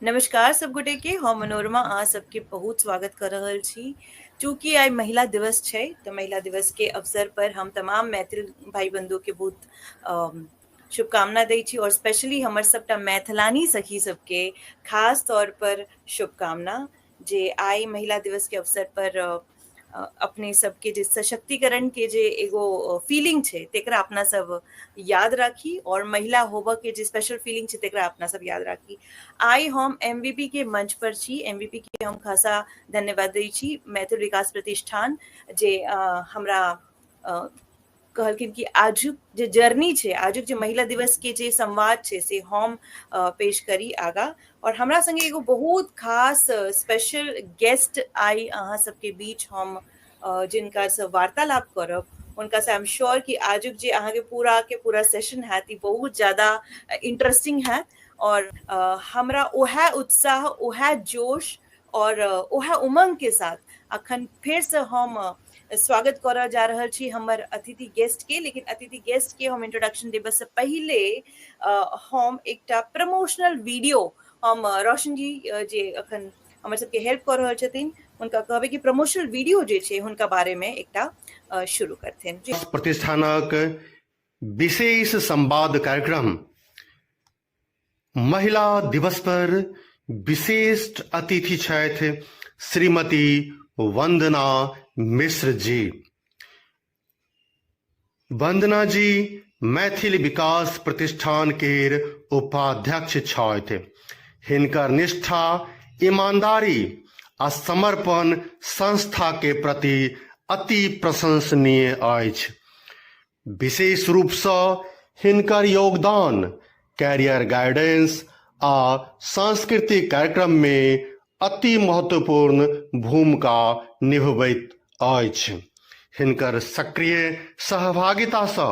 नमस्कार सब गोटे के, हम मनोरमा अहाँ सबके बहुत स्वागत कर रहल छी। चूँकि आइ महिला दिवस छै तऽ महिला दिवस के अवसर पर हम तमाम मैथिल भाई बंधु के बहुत शुभकामना दै छी और स्पेशली हमर सबटा मैथिलानी सखी सबके खास तौर पर शुभकामना जे आइ महिला दिवस के अवसर पर अपने सबके जे सशक्तिकरण के जे एगो फीलिंग छै तेकरा अपना सब याद राखी और महिला होबऽ के जे स्पेशल फीलिंग छै तेकरा अपना सब याद राखी। आइ हम एमवीपी के मंच पर छी। एमवीपी के हम खासा धन्यवाद दै छी, मैथिल विकास प्रतिष्ठान जे हमरा कहलखिन कि आजुक जे जर्नी छै, आजुक जे महिला दिवस के जे संवाद छै से हम पेश करी आगा। और हमरा संगे एगो बहुत खास स्पेशल गेस्ट I अहाँ सबके बीच हम जिनका से वार्तालाप करब, हुनका से I am sure कि आजुक जे अहाँके पूरा के पूरा सेशन हैत ई बहुत ज्यादा इंटरेस्टिंग हैत। और हमरा ओहे उत्साह, ओहे जोश और ओहे उमंग के साथ अखन फेर से हम स्वागत करऽ जा रहल छी हमर अतिथि गेस्ट के। लेकिन अतिथि गेस्ट के हम इंट्रोडक्शन देबऽ से पहिले हम एकटा प्रमोशनल वीडियो हम रोशन जी जे अखन हमर सबके हेल्प कऽ रहल छथिन हुनका कहबै कि प्रमोशनल वीडियो जे छै हुनका बारे में एकटा शुरू करथिन। जी। प्रतिष्ठानक विशेष संवाद कार्यक्रम महिला दिवस पर विशेष अतिथि छथि श्रीमती वंदना मिश्र जी। वंदना जी मैथिल विकास प्रतिष्ठान केर उपाध्यक्ष छथि। हिनकर निष्ठा, ईमानदारी आ समर्पण संस्था के प्रति अति प्रशंसनीय अछि। विशेष रूपसँ हिनकर योगदान कैरियर गाइडेंस आ सांस्कृतिक कार्यक्रममे अति महत्वपूर्ण भूमिका निभबैत अछि। हिनकर सक्रिय सहभागितासँ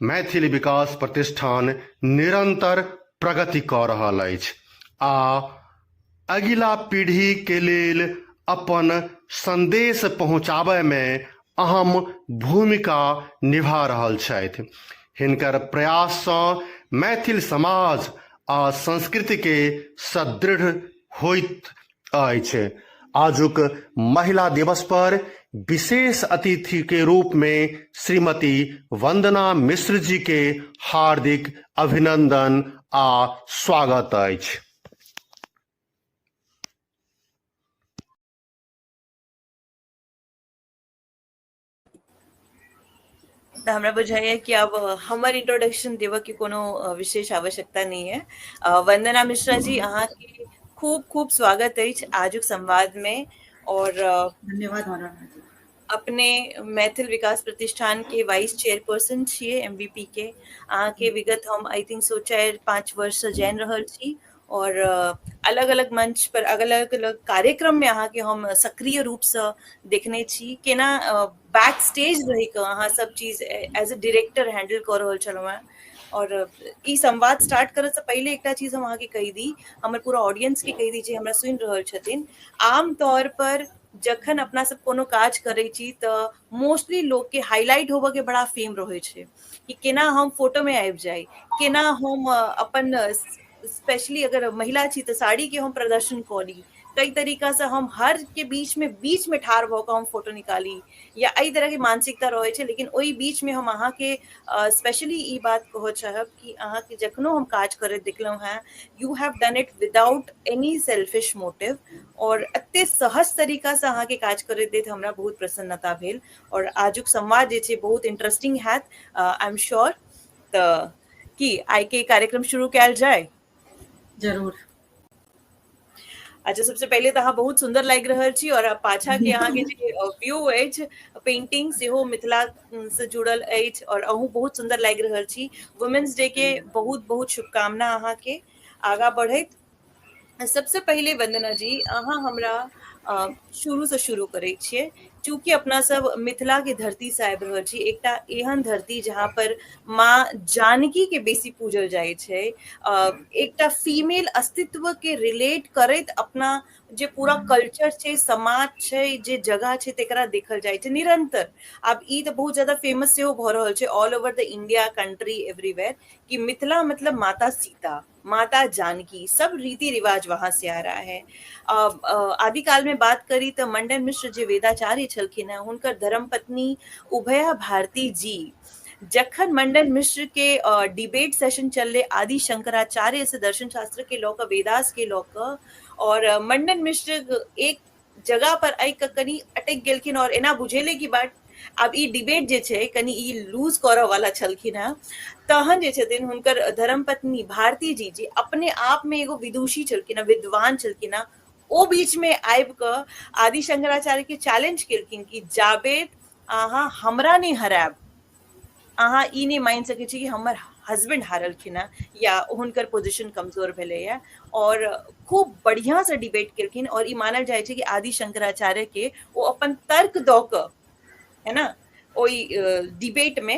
मैथिल विकास प्रतिष्ठान निरंतर प्रगति कऽ रहल अछि आ अगिला पीढ़ीके लेल अपन संदेश पहुँचाबयमे अहम भूमिका निभा रहल छथि। हिनकर प्रयाससँ मैथिल समाज आ संस्कृतिके सदृढ़ होइत अछि। आजुक महिला दिवस पर विशेष अतिथि के रूप में श्रीमती वंदना मिश्र जी के हार्दिक अभिनंदन आ स्वागत अछि। तऽ हमरा बुझाइए कि अब हमर इंट्रोडक्शन देबऽ के कोनो विशेष आवश्यकता नहीं है। वंदना मिश्रा जी, अहाँके खूब खूब स्वागत अछि आजुक संवाद में। और धन्यवाद मनोरमा जी। अपने मैथिल विकास प्रतिष्ठान के वाइस चेयरपर्सन छियै एमवीपी के। अहाँके विगत हम I think so 4-5 वर्ष से जानि रहल छी और अलग अलग मंच पर अलग अलग कार्यक्रम में अहाँके हम सक्रिय रूप से देखने छी, केना बैक स्टेज रहि कऽ अहाँ सब चीज एज अ डायरेक्टर हैंडल कऽ रहल छलहुँ हेँ। और ई संवाद स्टार्ट करऽ से पहिले एकटा चीज हम अहाँके कहि दी, हमर पूरा ऑडियंस के कहि दी जे हमरा सुनि रहल छथिन। आम तौर पर जखन अपना सब कोनो काज करै छी तऽ मोस्टली लोक के हाईलाइट होबऽ के बड़ा फेम रहै छै कि केना हम फोटो में आबि जाइ, केना हम अपन स्पेशली अगर महिला छी तऽ साड़ी के हम प्रदर्शन कऽ ली, कई तरीका से हम हर के बीच में ठाढ़ भऽ कऽ हम फोटो निकाली, या एहि तरह के मानसिकता रहै छै। लेकिन ओहि बीच में हम अहाँके स्पेशली ई बात कहऽ चाहब कि अहाँके जखनो हम काज करैत देखलहुँ हेँ, you have done it without any selfish motive और एते सहज तरीका से अहाँके काज करैत देख हमरा बहुत प्रसन्नता भेल। और आजुक संवाद जे छै बहुत इंटरेस्टिंग हैत, I am sure. तऽ की आइ के कार्यक्रम शुरू कयल जाय? जरूर। अच्छा, सबसे पहिले तऽ अहाँ बहुत सुंदर लागि रहल छी और पाछा के अहाँके जे व्यू अछि, पेंटिंग सेहो मिथिला से जुड़ल अछि और अहूँ बहुत सुंदर लागि रहल छी। वुमेन्स डे के बहुत बहुत शुभकामना अहाँके। आगा बढ़ैत सबसे पहिले वंदना जी, अहाँ हमरा शुरू से शुरू करै छियै चूँकि अपना सब मिथिला के धरती से आबि रहल छी, एकटा एहन धरती जहाँ पर माँ जानकी के बेसी पूजल जाइ छै, एकटा फीमेल अस्तित्व के रिलेट करैत अपना जे पूरा कल्चर छै, समाज छै, जे जगह छै तेकरा देखल जाइ छै निरंतर। आब ई तऽ बहुत ज्यादा फेमस सेहो भऽ रहल छै all over the India country everywhere कि मिथिला मतलब माता सीता, माता जानकी, सब रीति रिवाज वहां से आ रहा है। आदिकाल में बात करी तऽ मंडन मिश्र जे वेदाचार्य छलखिन हेँ, हुनकर धर्मपत्नी उभया भारती जी जखन मंडन मिश्र के डिबेट सेशन चललै आदि शंकराचार्य से दर्शन शास्त्र के लऽ कऽ, वेदास के लऽ कऽ, और मंडन मिश्र एक जगह पर आबि कऽ कनि अटकि गेलखिन और एना बुझेलै कि बात आब ई डिबेट जे छै कनि ई लूज करऽ वाला छलखिन हेँ, तहन जे छथिन हुनकर धर्मपत्नी भारती जी जे अपने आप में एगो विदुषी छलखिन हेँ, विद्वान छलखिन हेँ, ओ बीच में आबि कऽ आदि शंकराचार्य के चैलेंज केलखिन कि जाबे अहाँ हमरा नहि हरायब, अहाँ ई नहि मानि सकै छी कि हमर हस्बैंड हारलखिन हेँ या हुनकर पोजिशन कमजोर भेलैए। और खूब बढ़िआँसँ डिबेट केलखिन और ई मानल जाइ छै कि आदि शंकराचार्य के ओ अपन तर्क दऽ कऽ है ना ओहि डिबेटमे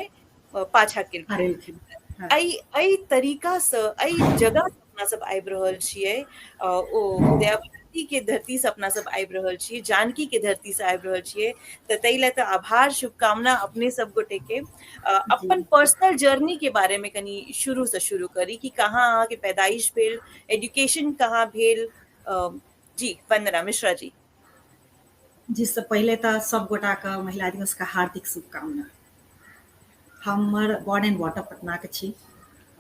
पाछा केलखिन। हरेलखिन, हँ। एहि एहि तरीकासँ, एहि जगह अपना सब आबि रहल छियै, ओ उदयाभारती के धरती से अपना सब आबि रहल छियै, जानकी के धरती से आबि रहल छियै, तऽ ताहि लए तऽ आभार, शुभकामना अपने सब गोटे के। अपन पर्सनल जर्नी के बारे में कनि शुरू से शुरू करी कि कहाँ अहाँके पैदाइश भेल, एजुकेशन कहाँ भेल। जी वंदना मिश्रा जी। जी से पहिले तऽ सब गोटा के महिला दिवस के हार्दिक शुभकामना। हमर बॉर्न एंड बॉटम पटना के छी,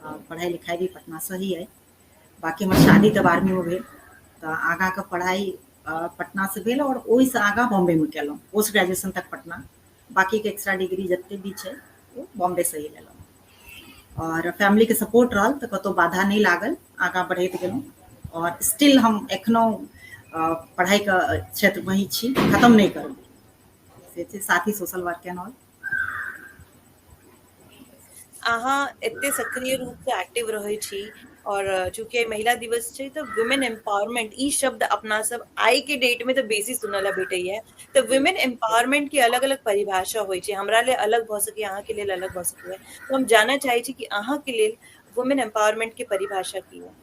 पढ़ाई लिखाई भी पटना से ही है। बाकी हमर शादी तऽ 12वीं में भेल, तऽ आगाँ के पढ़ाई पटना से भेल और ओहिसँ आगाँ बॉम्बे में केलहुँ, पोस्ट ग्रेजुएशन तक पटना, बाकी के एक्स्ट्रा डिग्री जते भी छै ओ बॉम्बे से ही लेलहुँ। और फैमिली के सपोर्ट रहल तऽ कतहु बाधा नहि लागल, आगाँ बढ़ैत गेलहुँ और स्टिल हम एखनो पढ़ाई के क्षेत्र में ही छी, खत्म नहि करबै से छै, साथ ही सोशल वर्क एंड ऑल। अहाँ एते सक्रिय रूप से एक्टिव रहै छी और चूँकि महिला दिवस छै तऽ वुमेन एम्पावरमेंट ई शब्द अपना सब आइ के डेट में तऽ बेसी सुनऽ लए भेटैया, तऽ वुमेन एम्पावरमेंट के अलग अलग परिभाषा होइ छै, हमरा लेल अलग भऽ सकैया, अहाँके लेल अलग भऽ सकैया, तऽ हम जानऽ चाहै छी कि अहाँके लेल वुमेन एम्पावरमेंट के परिभाषा की है?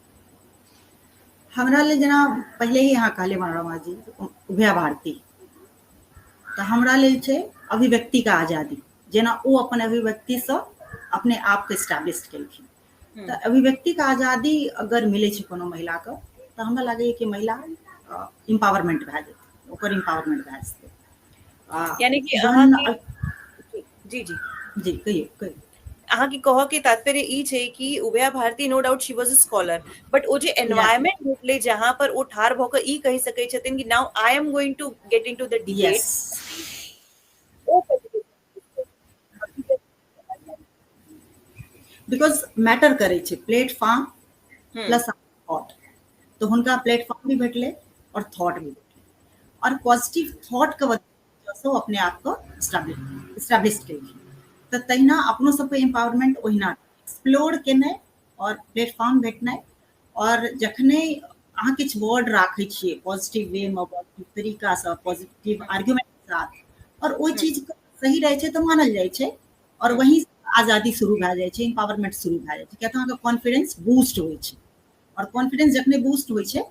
हमरा लेल जेना पहिले ही अहाँ कहलियै मनोरमा जी, उभया भारती, तऽ हमरा लेल छै अभिव्यक्ति का आजादी, जेना ओ अपन अभिव्यक्तिसँ अपने आपके एस्टैब्लिश केलखिन, तऽ अभिव्यक्ति के आजादी अगर मिलै छै कोनो महिलाके तऽ हमरा लागैए कि महिला इम्पावरमेंट भए जेतै, ओकर इम्पावरमेंट भए जेतै। यानी कि जहन अहाँके जी जी जी कहियौ कहियौ। अहाँके कहऽ के तात्पर्य ई छै कि Ubhaya Bharati no doubt she was a scholar, but ओ जे एनवायरमेंट भेटलै जहाँ पर ओ ठाढ़ भऽ कऽ ई कहि सकै छथिन कि now I am going to get into the debate, O because matter करै छै प्लेटफॉर्म प्लस थॉट, तऽ हुनका प्लेटफॉर्म भी भेटलै और थॉट भी भेटलै और पॉजिटिव थॉट के वजह से अपने आप के एस्टैब्लिश केलखिन। तऽ तहिना अपनो सबके एम्पावरमेंट ओहिना एक्सप्लोर केनाइ और प्लेटफॉर्म भेटनाइ, और जखने अहाँ किछु वर्ड राखै छियै पॉजिटिव वे में, पॉजिटिव तरीकासँ, पॉजिटिव आर्ग्यूमेंट के साथ, और ओहि चीजके सही रहै छै तऽ मानल जाइ छै और वहीं आजादी शुरू भए जाइ छै, एम्पावरमेंट शुरू भए जाइ छै, किया तऽ अहाँके कॉन्फिडेंस बूस्ट होइ छै और कॉन्फिडेंस जखने बूस्ट होइ छै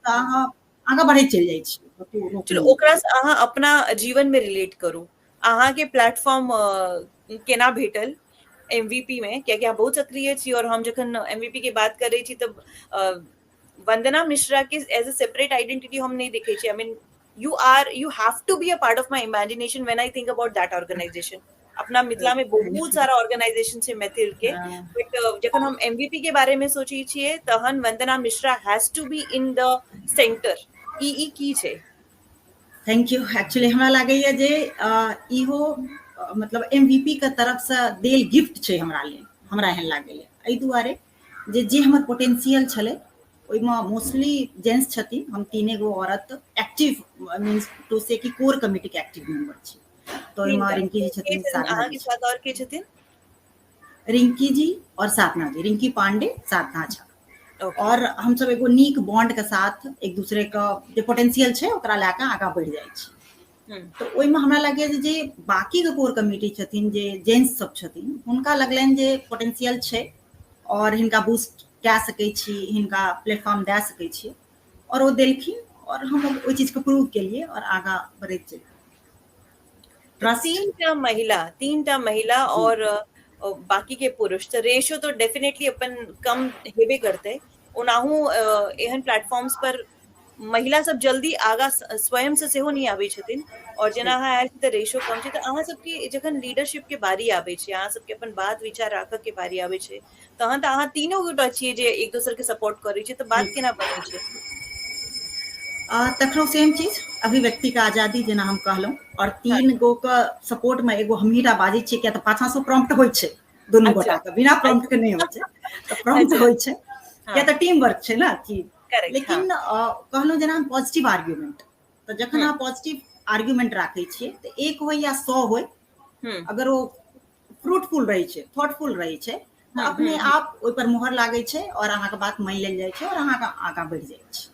तऽ अहाँ आगाँ बढ़ैत चलि जाइ छियै। चलू ओकरा से अहाँ अपना जीवन में रिलेट करू, अहाँके प्लेटफॉर्म केना भेटल एमवीपी में, कियाकि अहाँ बहुत सक्रिय छी और हम जखन एमवीपी के बात करै छी तब वंदना मिश्रा के एज अ सेपरेट आइडेंटिटी हम नहि देखै छी। I mean you are, you have to be a part of my imagination when I think about that organization. अपना मिथिला में बहुत सारा ऑर्गेनाइजेशन छै मैथिल के, बट जखन हम एमवीपी के बारे में सोचै छियै तहन Vandana Mishra has to be in the centre. ई की छै? Thank you. Actually हमरा लागैया जे इहो मतलब एमवीपी के तरफ से देल गिफ्ट छै हमरा लेल, हमरा एहन लागैया एहि दुआरे जे जे हमर पोटेंशियल छलै ओहिमे मोस्टली जेंट्स छथिन, हम तीने गो औरत एक्टिव मीन्स टू से कि कोर कमिटी के एक्टिव मेंबर छी। तऽ ओहिमे रिंकी जी छथिन, साधना अहाँके साथ और के छथिन? रिंकी जी और साधना जी, रिंकी पांडे, साधना झा। और हम सब एगो नीक बॉन्ड के साथ एक दूसरे के जे पोटेंशियल छै ओकरा लए कऽ आगाँ बढ़ि जाइ छी। तऽ ओहिमे हमरा लागैए जे बाँकीके कोर कमिटी छथिन, जे जेंट्स सब छथिन, हुनका लगलनि जे पोटेंशियल छै आओर हिनका बूस्ट कए सकै छी, हिनका प्लेटफॉर्म दए सकै छी, आओर ओ देलखिन आओर हम ओहि चीजके प्रूव केलियै आओर आगाँ बढ़ैत चलि। तीनटा महिला और बाकी के पुरुष, तऽ रेशो तो डेफिनेटली अपन कम हेबे करतै। ओनाहु एहन प्लेटफॉर्म्स पर महिला सब जल्दी आगा स्वयं से सेहो नहि आबै छथिन और जेना अहाँ आयल छी तऽ रेशो कम छै। तऽ अहाँ सबके जखन लीडरशिप के बारी आबै छै, अहाँ सबके अपन बात विचार राखऽ के बारी आबै छै, तहन तऽ अहाँ तीनो गोटा छियै जे एक दोसर के सपोर्ट करै छियै, तऽ बात केना बनै छै? तखनो सेम चीज, अभिव्यक्ति के आजादी जेना हम कहलहुँ, और तीन गो के सपोर्ट में एगो हमही टा बाजै छियै, किया तऽ पाछाँ से प्रॉम्प्ट होइ छै दुनू गोटा के, बिना प्रॉम्प्ट के नहि होइ छै, तऽ प्रॉम्प्ट होइ छै, किया तऽ टीम वर्क छै ने कि। लेकिन कहलहुँ जेना हम पॉजिटिव आर्ग्यूमेंट, तऽ जखन अहाँ पॉजिटिव आर्ग्यूमेंट राखै छियै तऽ एक होइ या 100 होइ, अगर ओ फ्रूटफुल रहै छै, थॉटफुल रहै छै, तऽ अपने आप ओहि पर मोहर लागै छै और अहाँके बात मानि लेल जाइ छै और अहाँके आगाँ बढ़ि जाइ छै।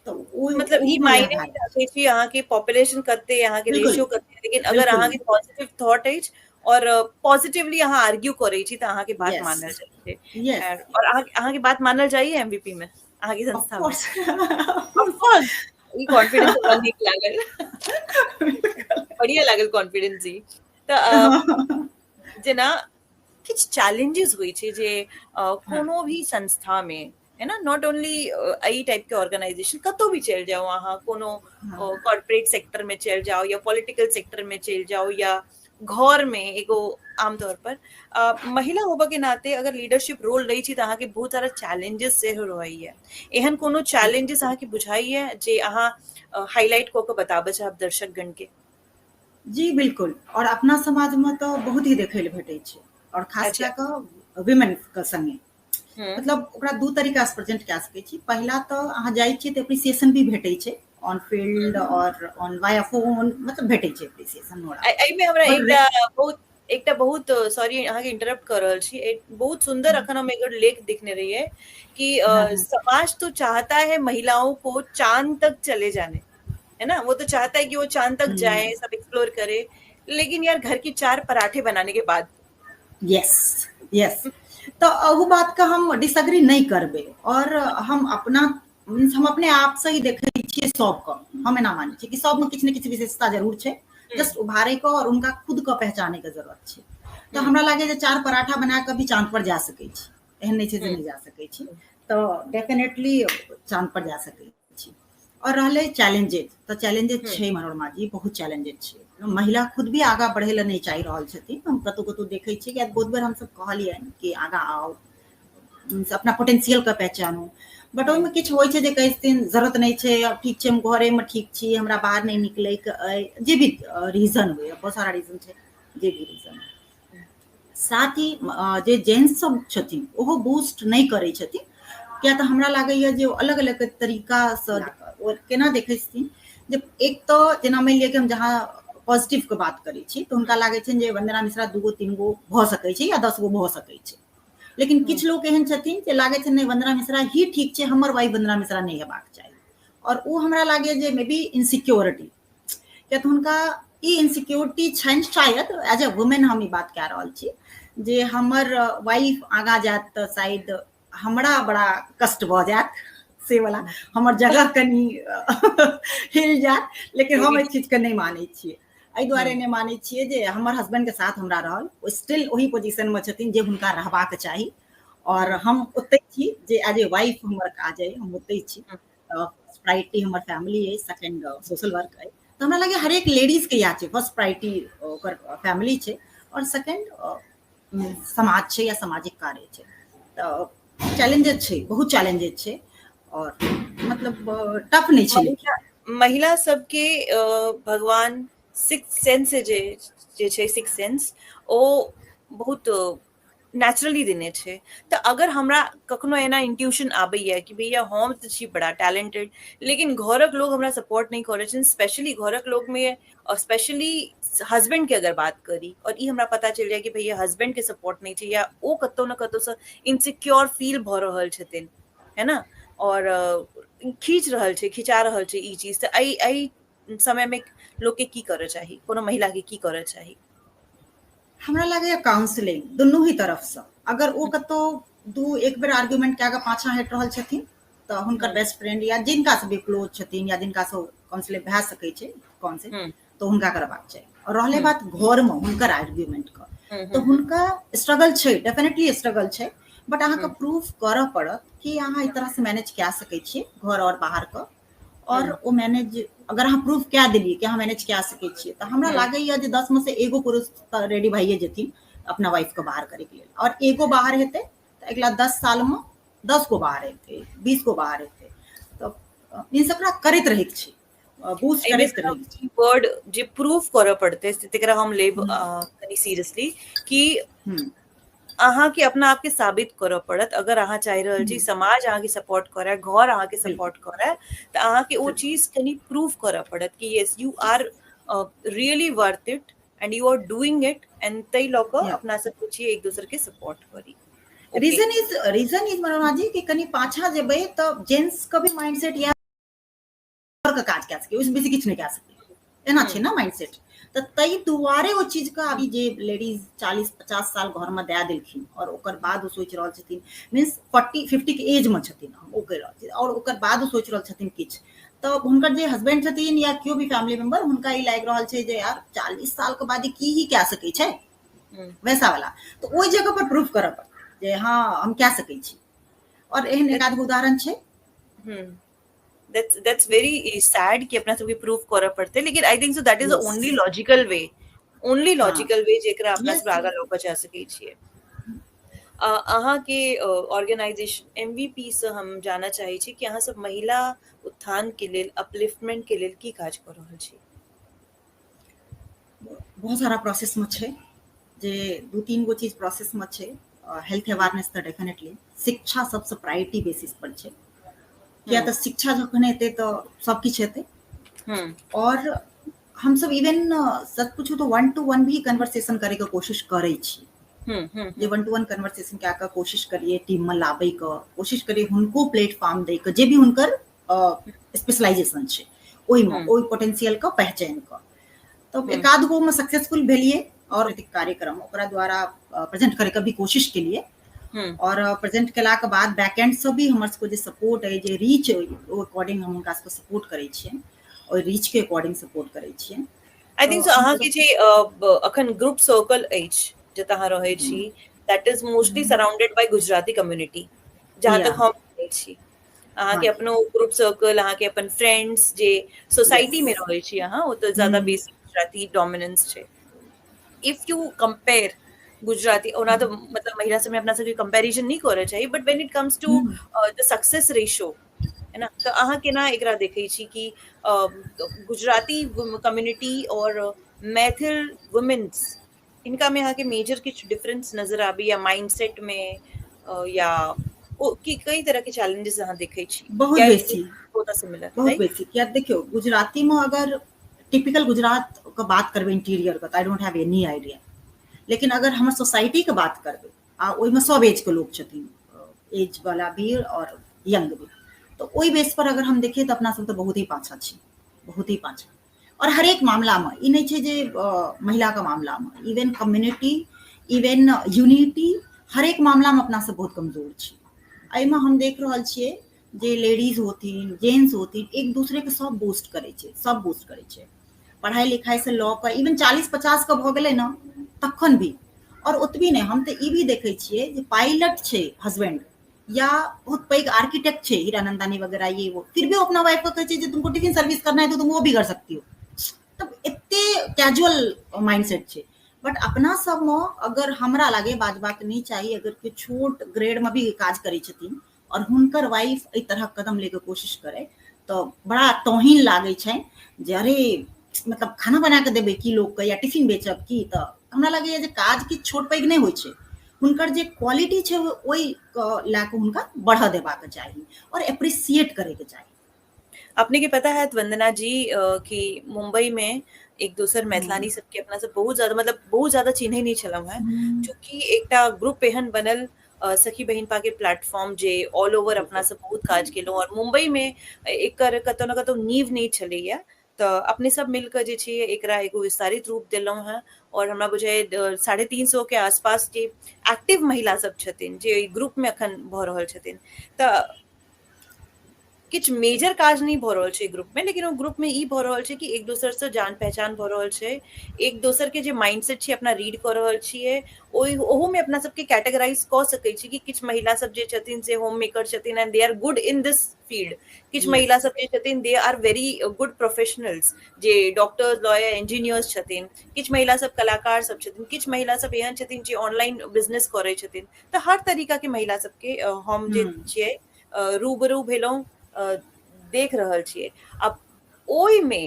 तऽ ओ मतलब ई मायने नहि राखै छी अहाँके पॉपुलेशन कते, अहाँके रेशियो कते, लेकिन अगर अहाँके पॉजिटिव थॉट अछि और पॉजिटिवली अहाँ आर्ग्यू करै छी तऽ अहाँके बात मानल जाइ छै। और अहाँके बात मानल जाइए एमवीपी में, अहाँके संस्था में? Of course. ई कॉन्फिडेंस हमरा नीक लागल, बढ़िया लागल कॉन्फिडेंस ई। तऽ जेना किछु चैलेंजेस होइ छै जे कोनो भी संस्था में है ना, not only एहि टाइप के ऑर्गेनाइजेशन, कतौ भी चलि जाउ अहाँ, कोनो कॉर्पोरेट सेक्टर में चलि जाउ या पॉलिटिकल सेक्टर में चलि जाउ या घर में, एगो आमतौर पर महिला होबऽ के नाते अगर लीडरशिप रोल लै छी तऽ अहाँके बहुत सारा चैलेंजेस सेहो रहैया। एहन कोनो चैलेंजेस अहाँके बुझाइया जे अहाँ हाईलाइट कऽ के बताबऽ चाहब दर्शकगण के? जी बिल्कुल, और अपना समाजमे तऽ बहुत ही देखै लए भेटै छै और खास कए कऽ विमेन के संगे। मतलब ओकरा दू तरीका से प्रेजेंट कए सकै छी। पहिला तऽ अहाँ जाइ छियै तऽ एप्रिसिएशन भी भेटै छै ऑन फील्ड और ऑन वाया फोन, मतलब भेटै छै एप्रिसिएशन। एहिमे हमरा एकटा बहुत, सॉरी, अहाँके इंटरप्ट कर रहल छी, एक बहुत सुंदर अखन हम एगो लेख देखने रहियै कि समाज तो चाहता है महिलाओं को चांद तक चले जाने, है ना? वो तो चाहता है कि वो चांद तक जाए, सब एक्सप्लोर करे, लेकिन यार, घर की चार पराठे बनाने के बाद। यस, तऽ अहू बातके हम डिसअग्री नहि करबै और हम अपना मीन्स हम अपने आप से ही देखै छियै सबके। हम एना मानै छियै कि सबमे किछु ने किछु विशेषता जरूर छै, जस्ट उभारे के और हुनका खुद के पहचाने के जरूरत छै। तऽ हमरा लागै जे चार पराठा बना कऽ भी चाँद पर जा सकै छी, एहन नहि छै जे नहि जा सकै छी। तऽ डेफिनेटली चाँद पर जा सकै छी। और रहलै चैलेंजेज, तऽ चैलेंजेज छै मनोरमा जी, बहुत चैलेंजेज छै। महिला खुद भी आगाँ बढ़ै लए नहि चाहि रहल छथिन। हम कतहु कतहु देखै छियै कि बहुत बेर हमसब कहलियनि कि आगाँ आउ, अपना पोटेंशियल के पहचानू, बट ओहिमे किछु होइ छै जे कहै छथिन जरूरत नहि छै, ठीक छै, हम घरेमे ठीक छी, हमरा बाहर नहि निकलैके अइ, जे भी रीजन होइ, बहुत सारा रीजन छै, जे भी रीजन। साथ ही जे जेंट्स सब छथिन ओहो बूस्ट नहि करै छथिन, किया तऽ हमरा लागैया जे ओ अलग अलग तरीकासँ ओ केना देखै छथिन जे एक तऽ जेना मानि लिअ कि हम जहाँ पॉजिटिव के बात करै छी तऽ हुनका लागै छनि जे वंदना मिश्रा दूगो तीन गो भऽ सकै छै या 10 गो भऽ सकै छै, लेकिन किछु लोक एहन छथिन जे लागै छै नहि, वंदना मिश्रा ही ठीक छै, हमर वाइफ वंदना मिश्रा नहि हेबाक चाही। और ओ हमरा लागैए जे मे बी इनसिक्योरिटी, किया तऽ हुनका ई इनसिक्योरिटी छनि शायद, एज ए वुमेन हम ई बात कए रहल छी, जे हमर वाइफ आगाँ जायत तऽ शायद हमरा बड़ा कष्ट भऽ जायत, से वाला हमर जगह कनि हिल जायत। लेकिन हम एहि चीजके नहि मानै छियै। एहि दुआरे नहि मानै छियै जे हमर हस्बैंड के साथ हमरा रहल, ओ स्टिल ओही पोजिशन मे छथिन जे हुनका रहबाक चाही और हम ओतहि छी जे एज ए वाइफ हमर काज अइ, हम ओतहि छी। फर्स्ट प्रायोरिटी हमर फैमिली अइ, सेकंड सोशल वर्क अइ। तऽ हमरा लगैए हरेक लेडीजके इएह छै, फर्स्ट प्रायोरिटी ओकर फैमिली छै और सेकंड समाज छै या सामाजिक कार्य छै। तऽ चैलेंजेस छै, बहुत चैलेंजेस छै और मतलब टफ नहि छै। महिला सबके भगवान सिक्स सेंस जे छै, सिक्स सेंस ओ बहुत नेचुरली देने छै। तऽ अगर हमरा कखनो एना इंट्यूशन आबैया कि भैया, हम तऽ छी बड़ा टैलेंटेड, लेकिन घरक लोग हमरा सपोर्ट नहि करै छथिन, स्पेशली घरक लोगमे स्पेशली हस्बैंड के अगर बात करी और ई हमरा पता चलि जाय कि भैया, हस्बैंड के सपोर्ट नहि छै या ओ कतौ ने कतौसँ इनसिक्योर फील भऽ रहल छथिन, है ना, और खींच रहल छै, खिंचा रहल छै ई चीज, तऽ एहि एहि समय मे लोक के की करऽ चाही, कोनो महिला के की करऽ चाही? हमरा लागैए काउंसलिंग दुनू ही तरफसँ। अगर ओ कतौ दू एक बेर आर्ग्यूमेंट कए कऽ पाछाँ हटि रहल छथिन तऽ हुनकर बेस्ट फ्रेंड या जिनकासँ भी क्लोज छथिन या जिनकासँ काउंसलिंग भए सकै छै काउंसिल, तऽ हुनका करबाक चाही। आओर रहलै बात घरमे हुनकर आर्ग्यूमेंटके, तऽ हुनका स्ट्रगल छै, डेफिनेटली स्ट्रगल छै, बट अहाँके प्रूफ करऽ पड़त कि अहाँ एहि तरहसँ मैनेज कए सकै छियै घर आओर बाहरके। आओर ओ मैनेज अगर अहाँ प्रूफ कए देलियै कि अहाँ मैनेज कए सकै छियै, तऽ हमरा लागैए जे 10 मे से एगो पुरुष तऽ रेडी भइए जेथिन अपना वाइफके बाहर करैके लेल। आओर एगो बाहर हेतै तऽ अगिला 10 सालमे 10 गो बाहर हेतै, 20 गो बाहर हेतै। तऽ मीन्स ओकरा करैत रहैके छै, बूस्ट करैत रहैके छै। वर्ड जे प्रूफ करऽ पड़तै तकरा हम लेब कनि सीरियसली कि अहाँके अपना आपके साबित करऽ पड़त। अगर अहाँ चाहि रहल छी समाज अहाँके सपोर्ट करे, घर अहाँके सपोर्ट करे, तऽ अहाँके ओ चीज कनि प्रूफ करऽ पड़त कि yes you are really worth it and you are doing it, and ताहि लऽ कऽ अपना सब छियै एक दोसर के सपोर्ट करी। रीजन is Manorama जी कि कनि पाछा जेबै तऽ जेंट्स के भी माइंडसेट इएह के काज कए सकै, ओहिसँ बेसी किछु नहि कए सकै, एना छै ने माइंडसेट। तऽ ताहि दुआरे ओ चीजके अभी जे लेडीज 40-50 साल घरमे दए देलखिन आओर ओकर बाद ओ सोचि रहल छथिन, मीन्स 40-50 के एजमे छथिन, हम ओ कहि रहल छी, आओर ओकर बाद ओ सोचि रहल छथिन किछु, तऽ हुनकर जे हस्बैंड छथिन या केओ भी फैमिली मेम्बर, हुनका ई लागि रहल छै जे यार 40 सालके बाद ई की ही कए सकै छै, वैसा वाला। तऽ ओहि जगह पर प्रूफ करऽ पड़तै जे हँ हम कए सकै छी। आओर एहन एक आध उदाहरण छै। That's very sad कि अपना सबके प्रूफ करऽ पड़तै, लेकिन I think so that is the only logical way, only logical way जेकरा अपना सब आगाँ लऽ कऽ जा सकै छियै। अहाँके ऑर्गेनाइजेशन एमवीपी से हम जानऽ चाहै छी कि अहाँ सब महिला उत्थान के लेल, अपलिफ्टमेंट के लेल की काज कऽ रहल छी? बहुत सारा प्रोसेस में छै, जे 2-3 गो चीज प्रोसेस में छै। हेल्थ अवेयरनेस तऽ डेफिनेटली, शिक्षा सबसँ प्रायोरिटी बेसिस पर छै, किया तऽ शिक्षा जखन हेतै तऽ सब किछु हेतै। और हमसब इवन सच पूछू तऽ 1 टू 1 भी कन्वर्सेशन करैके कोशिश करै छी, जे 1 टू 1 कन्वर्सेशन कए कऽ कोशिश करियै टीममे लाबैके कोशिश करियै, हुनको प्लेटफॉर्म दैके, जे भी हुनकर स्पेशलाइजेशन छै ओहिमे, ओहि पोटेंशियलके पहचानि कऽ। तऽ एक आध गो मे सक्सेसफुल भेलियै और कार्यक्रम ओकरा द्वारा प्रेजेंट करैके भी कोशिश केलियै। और प्रेजेंट केलाके बाद बैक एंड से भी हमर सबके जे सपोर्ट अइ, जे रीच अइ, ओ अकॉर्डिंग हम हुनका सबके सपोर्ट करै छियै, ओहि रीच के अकॉर्डिंग सपोर्ट करै छियै। I think so अहाँके जे अखन ग्रुप सर्कल अछि जतऽ अहाँ रहै छी, that is mostly surrounded by Gujarati community, जहाँ तक हम रहै छी। अहाँके अपनो ग्रुप सर्कल, अहाँके अपन फ्रेंड्स जे सोसाइटी में रहै छी अहाँ, ओ तऽ ज्यादा बेसी गुजराती डोमिनेंस छै। If you compare Gujarati, ओना तऽ मतलब महिला सबमे अपना सबके कंपैरिजन नहि करऽ चाही, but when it comes to the success ratio है ना, तऽ अहाँ केना एकरा देखै छी कि गुजराती कम्युनिटी और मैथिल वुमेन्स, इनका में अहाँके मेजर किछु डिफरेंस नजर आबैया माइंडसेट में, या ओ कि कई तरह के चैलेंजेस अहाँ देखै छी? बहुत बेसी, बहुत सिमिलर, बहुत बेसी। किया देखियौ, गुजराती में अगर टिपिकल गुजरात के बात करबै, इंटीरियर के, तऽ I don't have any idea, लेकिन अगर हमर सोसाइटी के बात करबै आ ओहिमे सब एज के लोग छथिन, एज वाला भी और यंग भी, तऽ ओहि बेस पर अगर हम देखिए तऽ अपना सब तऽ बहुत ही पाछा छी, बहुत ही पाछा। और हरेक मामलामे ई नहि छै जे महिलाके मामलामे, इवन कम्युनिटी, इवन यूनिटी, हरेक मामलामे अपना सब बहुत कमजोर छी। एहिमे हम देख रहल छियै जे लेडीज होथिन, जेंट्स होथिन, एक दूसरे के सब बूस्ट करै छै, सब बूस्ट करै छै, पढ़ाइ लिखाइसँ लऽ कऽ इवन 40-50 के भऽ गेलै ने तखन भी। और ओतबी नहि, हम तऽ ई भी देखै छियै जे पायलट छै हस्बैंड या बहुत पैघ आर्किटेक्ट छै, हीरानंदानी वगैरह ये वो, फिर भी ओ अपना वाइफ के कहै छै जे तुमको टिफिन सर्विस करना है तो तुम वो भी कर सकती हो। तब एते कैजुअल माइंडसेट छै। बट अपना सबमे अगर हमरा लागे बाजबाक नहि चाही, अगर केओ छोट ग्रेड मे भी काज करै छथिन और हुनकर वाइफ एहि तरहक कदम लेके कोशिश करे तऽ बड़ा तोहीन लागै छै जे अरे मतलब खाना बना कऽ देबै की लोकके या टिफिन बेचब की। तऽ हमरा लगैया जे काज किछु छोट पैघ नहि होइ छै, हुनकर जे क्वालिटी छै ओहि लए कऽ हुनका बढ़ऽ देबाक चाही और एप्रिसिएट करैके चाही। अपने के पता है वंदना जी कि मुंबई में एक दोसर मैथिलानी सबके अपना सब बहुत ज्यादा, मतलब बहुत ज्यादा चिन्है नहि छलहुँ हेँ, चूँकि एकटा ग्रुप एहन बनल सखी बहिनपा के प्लेटफॉर्म जे ऑल ओवर अपना सब बहुत काज केलहुँ, और मुंबई में एकर कतौ न कतौ नींव नहि छलैया, तऽ अपने सब मिल कऽ जे छै एकरा एगो विस्तारित रूप देलहुँ हेँ। और हमरा बुझाइए 350 के आसपास के एक्टिव महिला सब छथिन जे एहि ग्रुप में अखन भऽ रहल छथिन। तऽ किछु मेजर काज नहि भऽ रहल छै ग्रुप में, लेकिन ओ ग्रुप में ई भऽ रहल छै कि एक दोसर से जान पहचान भऽ रहल छै, एक दोसर के जे माइंडसेट छै अपना रीड कऽ रहल छियै। ओहि ओहू में अपना सबके कैटेगराइज कऽ सकै छी कि किछु महिला सब जे छथिन से होम मेकर छथिन and they are good in this field, किछु महिला सब जे छथिन they are very good professionals जे डॉक्टर्स, लॉयर, इंजीनियर्स छथिन, किछु महिला सब कलाकार सब छथिन, किछु महिला सब एहन छथिन जे ऑनलाइन बिजनेस करै छथिन। तऽ हर तरीका के महिला सबके हम जे छियै रूबरू भेलहुँ, देख रहल छियै। आब ओहिमे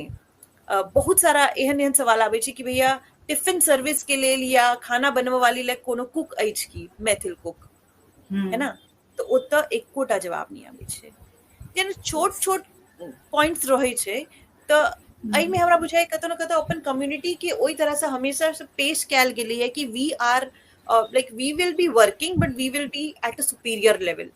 बहुत सारा एहन एहन सवाल आबै छै कि भैया टिफिन सर्विस के लेल या खाना बनबऽ वाली लेल कोनो कुक अछि की, मैथिल कुक है ना? तऽ ओतऽ एकोटा जवाब नहि आबै छै। जेना छोट छोट पॉइंट्स रहै छै, तऽ एहिमे हमरा बुझाइ कतौ ने कतौ अपन कम्युनिटी के ओहि तरहसँ हमेशा से पेश कयल गेलैए कि we are like we will be working but we will be at a superior level,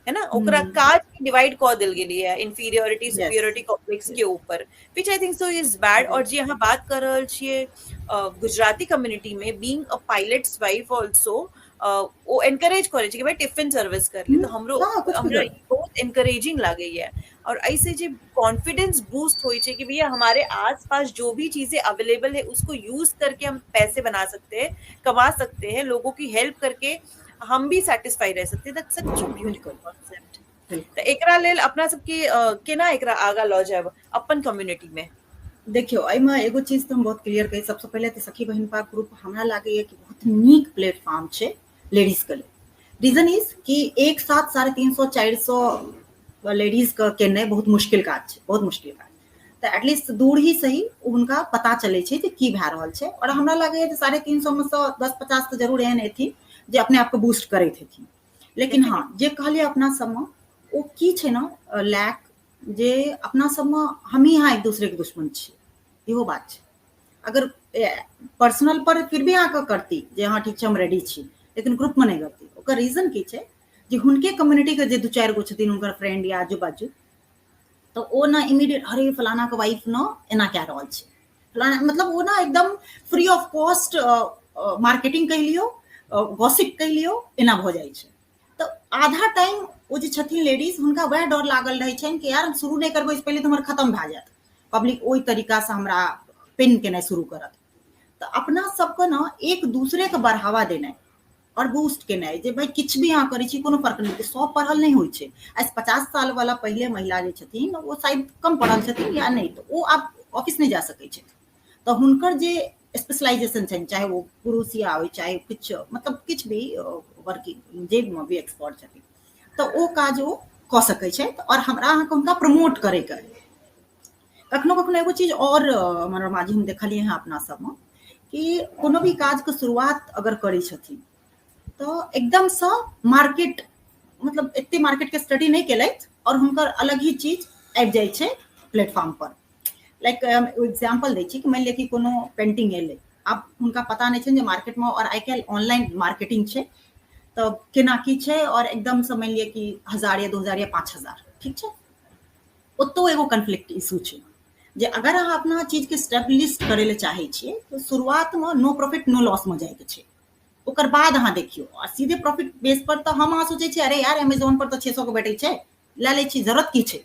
है ना? ओकरा काज के डिवाइड कऽ देल गेलैए इन्फीरियोरिटी सुपीरियोरिटी कॉम्प्लेक्स के ऊपर, which I think so is bad. और जे अहाँ बात कर रहल छियै गुजराती कम्युनिटी में being a pilot's wife also O encourage करै छै कि भाई टिफिन सर्विस कर ले, तऽ हमरो हमरा बहुत एनकरेजिंग लागैया। और ऐसे जे कॉन्फिडेंस बूस्ट होइ छै कि भैया हमारे आस पास जो भी चीजें अवेलेबल है उसको यूज करके हम पैसे बना सकते हैं, कमा सकते हैं, लोगों की हेल्प करके हम भी सेटिस्फाई रह सकते हैं। That's such a beautiful concept. तऽ एकरा लेल अपना सबके केना एकरा आगा लऽ जायब अपन कम्युनिटी में? देखियौ, एहिमे एगो चीज तऽ हम बहुत क्लियर कही। सबसँ पहिले तऽ सखी बहिनपा ग्रुप हमरा लागैए कि बहुत नीक प्लेटफॉर्म छै लेडीजके लेल। रीजन is कि एक साथ 350 400 लेडीजके केनाइ बहुत मुश्किल काज छै, बहुत मुश्किल काज। तऽ एटलीस्ट दूर ही सही हुनका पता चलै छै जे की भए रहल छै। आओर हमरा लागैए जे 350 मे सँ 10-50 तऽ जरूर एहन हेथिन जे अपने आपके बूस्ट करैत हेथिन। लेकिन हँ, जे कहलियै अपना सबमे ओ की छै ने लैक, जे अपना सबमे हमही अहाँ एक दूसरे के दुश्मन छी, इहो बात छै। अगर पर्सनल पर फिर भी अहाँके करती जे हँ ठीक छै हम रेडी छी, लेकिन ग्रुपमे नहि करती। ओकर रीजन की छै जे हुनके कम्युनिटीके जे 2-4 गो छथिन हुनकर फ्रेंड या आजू बाजू, तऽ ओ ने इमीडिएट अरे फलाना के वाइफ ने एना कए रहल छै फलाना, मतलब ओ ने एकदम फ्री ऑफ कॉस्ट मार्केटिंग कहि लियौ, गॉसिप कहि लियौ, एना भऽ जाइ छै। तऽ आधा टाइम ओ जे छथिन लेडीज हुनका वएह डर लागल रहै छनि कि यार हम शुरू नहि करबै ओहिसँ पहिले तऽ हमर खतम भए जायत, पब्लिक ओहि तरीकासँ हमरा पिन केनाइ शुरू करत। तऽ अपना सबके ने एक दूसरेके बढ़ावा देनाइ आओर बूस्ट केनाइ जे भाइ किछु भी अहाँ करै छी कोनो फर्क नहि छै, सब पढ़ल नहि होइ छै। आइ 50 साल वाला पहिले महिला जे छथिन ओ शायद कम पढ़ल छथिन या नहि, तऽ ओ आब ऑफिस नहि जा सकै छथिन, तऽ हुनकर जे स्पेशलाइजेशन छनि, चाहे ओ पुरुष या होइ चाहे किछु, मतलब किछु भी वर्किंग जे भी एक्सपर्ट छथिन, तऽ ओ काज ओ कऽ सकै छथि। आओर हमरा अहाँके हुनका प्रमोट करैके अइ। कखनो कखनो एगो चीज आओर मनोरमा जी हम देखलियै हँ अपना सबमे कि कोनो भी काजके शुरुआत अगर करै छथिन तऽ एकदमसँ मार्केट, मतलब एते मार्केटके स्टडी नहि केलथि आओर हुनकर अलग ही चीज आबि जाइ छै प्लेटफॉर्म पर। लाइक हम एग्जाम्पल दै छी कि मानि लिअ कि कोनो पेंटिंग एलै, आब हुनका पता नहि छनि जे मार्केटमे आओर आइ काल्हि ऑनलाइन मार्केटिंग छै तऽ केना की छै, आओर एकदमसँ मानि लिअ कि 1000 या 2000 या 5000, ठीक छै, ओतौ एगो कन्फ्लिक्ट इशू छै जे अगर अहाँ अपना चीजके स्टेब्लिश करै लए चाहै छियै तऽ शुरुआतमे नो प्रॉफिट नो लॉसमे जाइके छै, ओकर बाद अहाँ देखियौ। आ सीधे प्रॉफिट बेस पर तऽ हम अहाँ सोचै छियै अरे यार अमेजोन पर तऽ 600 के भेटै छै, लए लै छी, जरूरत की छै,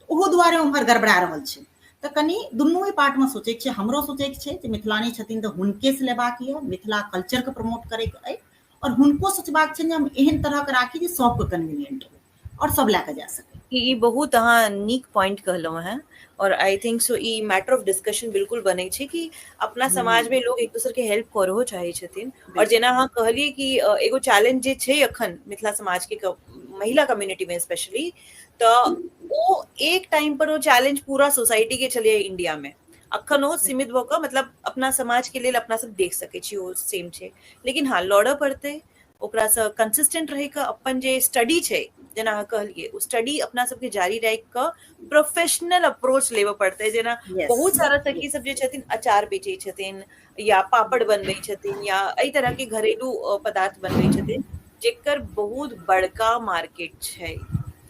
ओहो दुआरे उम्हर गड़बड़ा रहल छै। तऽ कनि दुनू पार्टमे सोचैके छै। हमरो सोचैके छै जे मिथिलानी छथिन तऽ हुनकेसँ लेबाक यऽ, मिथिला कल्चरके प्रमोट करैके अइ, आओर हुनको सोचबाक छनि जे हम एहन तरहके राखी जे सबके कन्वीनियंट हो आओर सब लए कऽ जा सकै। ई बहुत अहाँ नीक पॉइंट कहलहुँ हेँ और I think so E matter of discussion बिल्कुल बनै छै कि अपना समाज में लोग एक दोसर के हेल्प करहो चाहै छथिन। और जेना अहाँ कहलियै कि एगो चैलेंज जे छै अखन मिथिला समाज के महिला कम्युनिटी में स्पेशली, तऽ ओ एक टाइम पर ओ चैलेंज पूरा सोसाइटी के छलैया इंडिया में, अखन ओ सीमित भऽ कऽ मतलब अपना समाज के लेल अपना सब देख सकै छी ओ सेम छै, लेकिन हँ लड़ऽ पड़तै ओकरासँ कंसिस्टेंट रहि कऽ अपन जे स्टडी छै जेना अहाँ कहलियै ओ स्टडी अपना सबके जारी राखि कऽ प्रोफेशनल अप्रोच लेबऽ पड़तै। जेना बहुत सारा सखी सब जे छथिन अचार बेचै छथिन या पापड़ बनबै छथिन या एहि तरह के घरेलू पदार्थ बनबै छथिन जेकर बहुत बड़का मार्केट छै।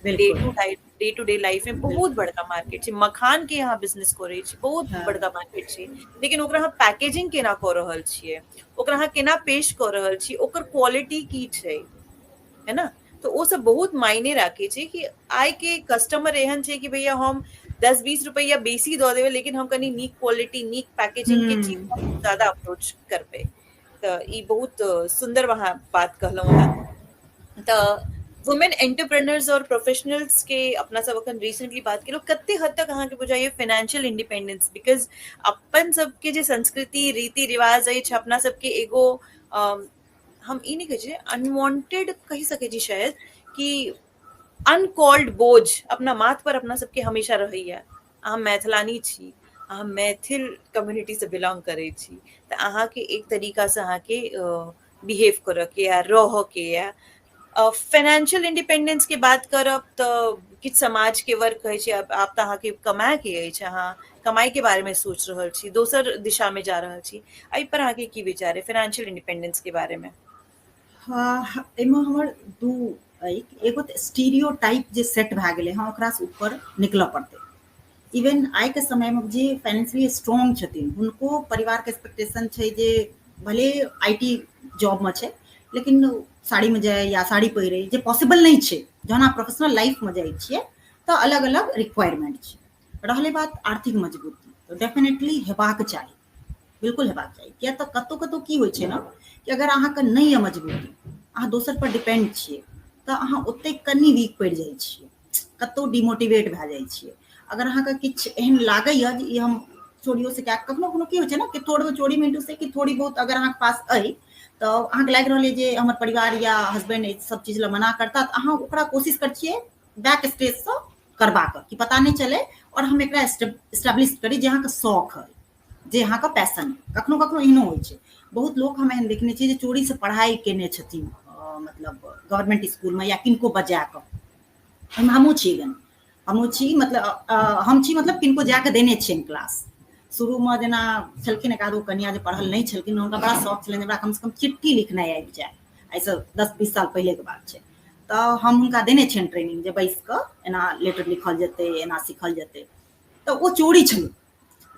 Day to day to day life में बहुत बड़का मार्केट छै। मखान के अहाँ बिजनेस करै छी, बहुत बड़का मार्केट छै, लेकिन ओकरा अहाँ पैकेजिंग केना कऽ रहल छियै, ओकरा अहाँ केना पेश कऽ रहल छी, ओकर क्वालिटी की छै, है ना? तऽ ओ सब बहुत मायने राखै छै कि आइ के कस्टमर एहन छै कि भैया हम 10-20 रुपैआ बेसी दऽ देबै, लेकिन हम कनि नीक क्वालिटी, नीक पैकेजिंग के चीज ज्यादा अप्रोच करबै। तऽ ई बहुत सुन्दर अहाँ बात कहलहुँ अहाँ। तऽ वुमेन एंटरप्रेन्योर्स और प्रोफेशनल्स के अपना सब अखन रिसेंटली बात केलहुँ, कते हद तक अहाँके बुझाइए फाइनेंशियल इंडिपेंडेंस, because अपन सबके जे संस्कृति रीति रिवाज अछि, अपना सबके एगो हम ई नहि कहै छियै अनवांटेड कहि सकै छी शायद कि अनकॉल्ड बोझ अपना माथ पर अपना सबके हमेशा रहैया। अहाँ मैथिलानी छी, अहाँ मैथिल कम्युनिटी से बिलोंग करै छी, तऽ अहाँके एक तरीकासँ अहाँके बिहेव करऽ के या रहऽ के या फाइनेंशियल इंडिपेंडेंस के बात करब तऽ किछु समाज के वर्ग कहै छै आब तऽ अहाँके कमाय के अछि, अहाँ कमाई के बारे में सोच रहल छी, दोसर दिशा में जा रहल छी। एहि पर अहाँके की विचार है फाइनेंशियल इंडिपेंडेंस के बारे में? हाँ, एहिमे हमर दू एगो तऽ स्टीरियो टाइप जे सेट भए गेलै हँ, ओकरासँ ऊपर निकलऽ पड़तै। इवन आइके समयमे जे फाइनेंशियली स्ट्रॉन्ग छथिन, हुनको परिवारके एक्सपेक्टेशन छै जे भले I T जॉबमे छै, लेकिन साड़ीमे जाय या साड़ी पहिरे, जे पॉसिबल नहि छै। जहन अहाँ प्रोफेशनल लाइफमे जाइ छियै तऽ अलग अलग रिक्वायरमेंट छै। रहलै बात आर्थिक मजबूती, तऽ डेफिनेटली हेबाक चाही, बिल्कुल हेबाक चाही। किया तऽ कतहु कतहु की होइ छै ने कि अगर अहाँके नहि यऽ मजबूती, अहाँ दोसर पर डिपेंड छियै, तऽ अहाँ ओतेक कनि वीक पड़ि जाइ छियै, कतहु डिमोटिवेट भए जाइ छियै। अगर अहाँके किछु एहन लागैए जे ई हम चोरियोसँ कए, कखनो कखनो की होइ छै ने कि थोड़ो चोरी मिन्टू से कि थोड़ी बहुत अगर अहाँके पास अइ तऽ अहाँके लागि रहल अइ जे हमर परिवार या हस्बैंड एहि सब चीज लए मना करता, तऽ अहाँ ओकरा कोशिश करै छियै बैक स्टेजसँ करबाक कि पता नहि चले और हम एकरा एस्टेब्लिश करी जे अहाँके शौक है, जे अहाँके पैशन है। कखनो कखनो एहनो होइ छै, बहुत लोक हम एहन देखने छियै जे चोरीसँ पढ़ाइ केने छथिन, मतलब गवर्नमेंट स्कूलमे या किनको बजा कऽ। ओहिमे हमहूँ छी, इवन हमहूँ छी, मतलब हम छी, मतलब किनको जाकऽ देने छियनि क्लास। शुरूमे जेना छलखिन एक आधो कनिया जे पढ़ल नहि छलखिन, हुनका बड़ा शौक छलनि हमरा कमसँ कम चिट्ठी लिखनाइ आबि जाय। एहिसँ 10-20 साल पहिलेके बात छै। तऽ हम हुनका देने छियनि ट्रेनिंग जे बैस कऽ एना लेटर लिखल जेतै, एना सीखल जेतै। तऽ ओ चोरी छलै,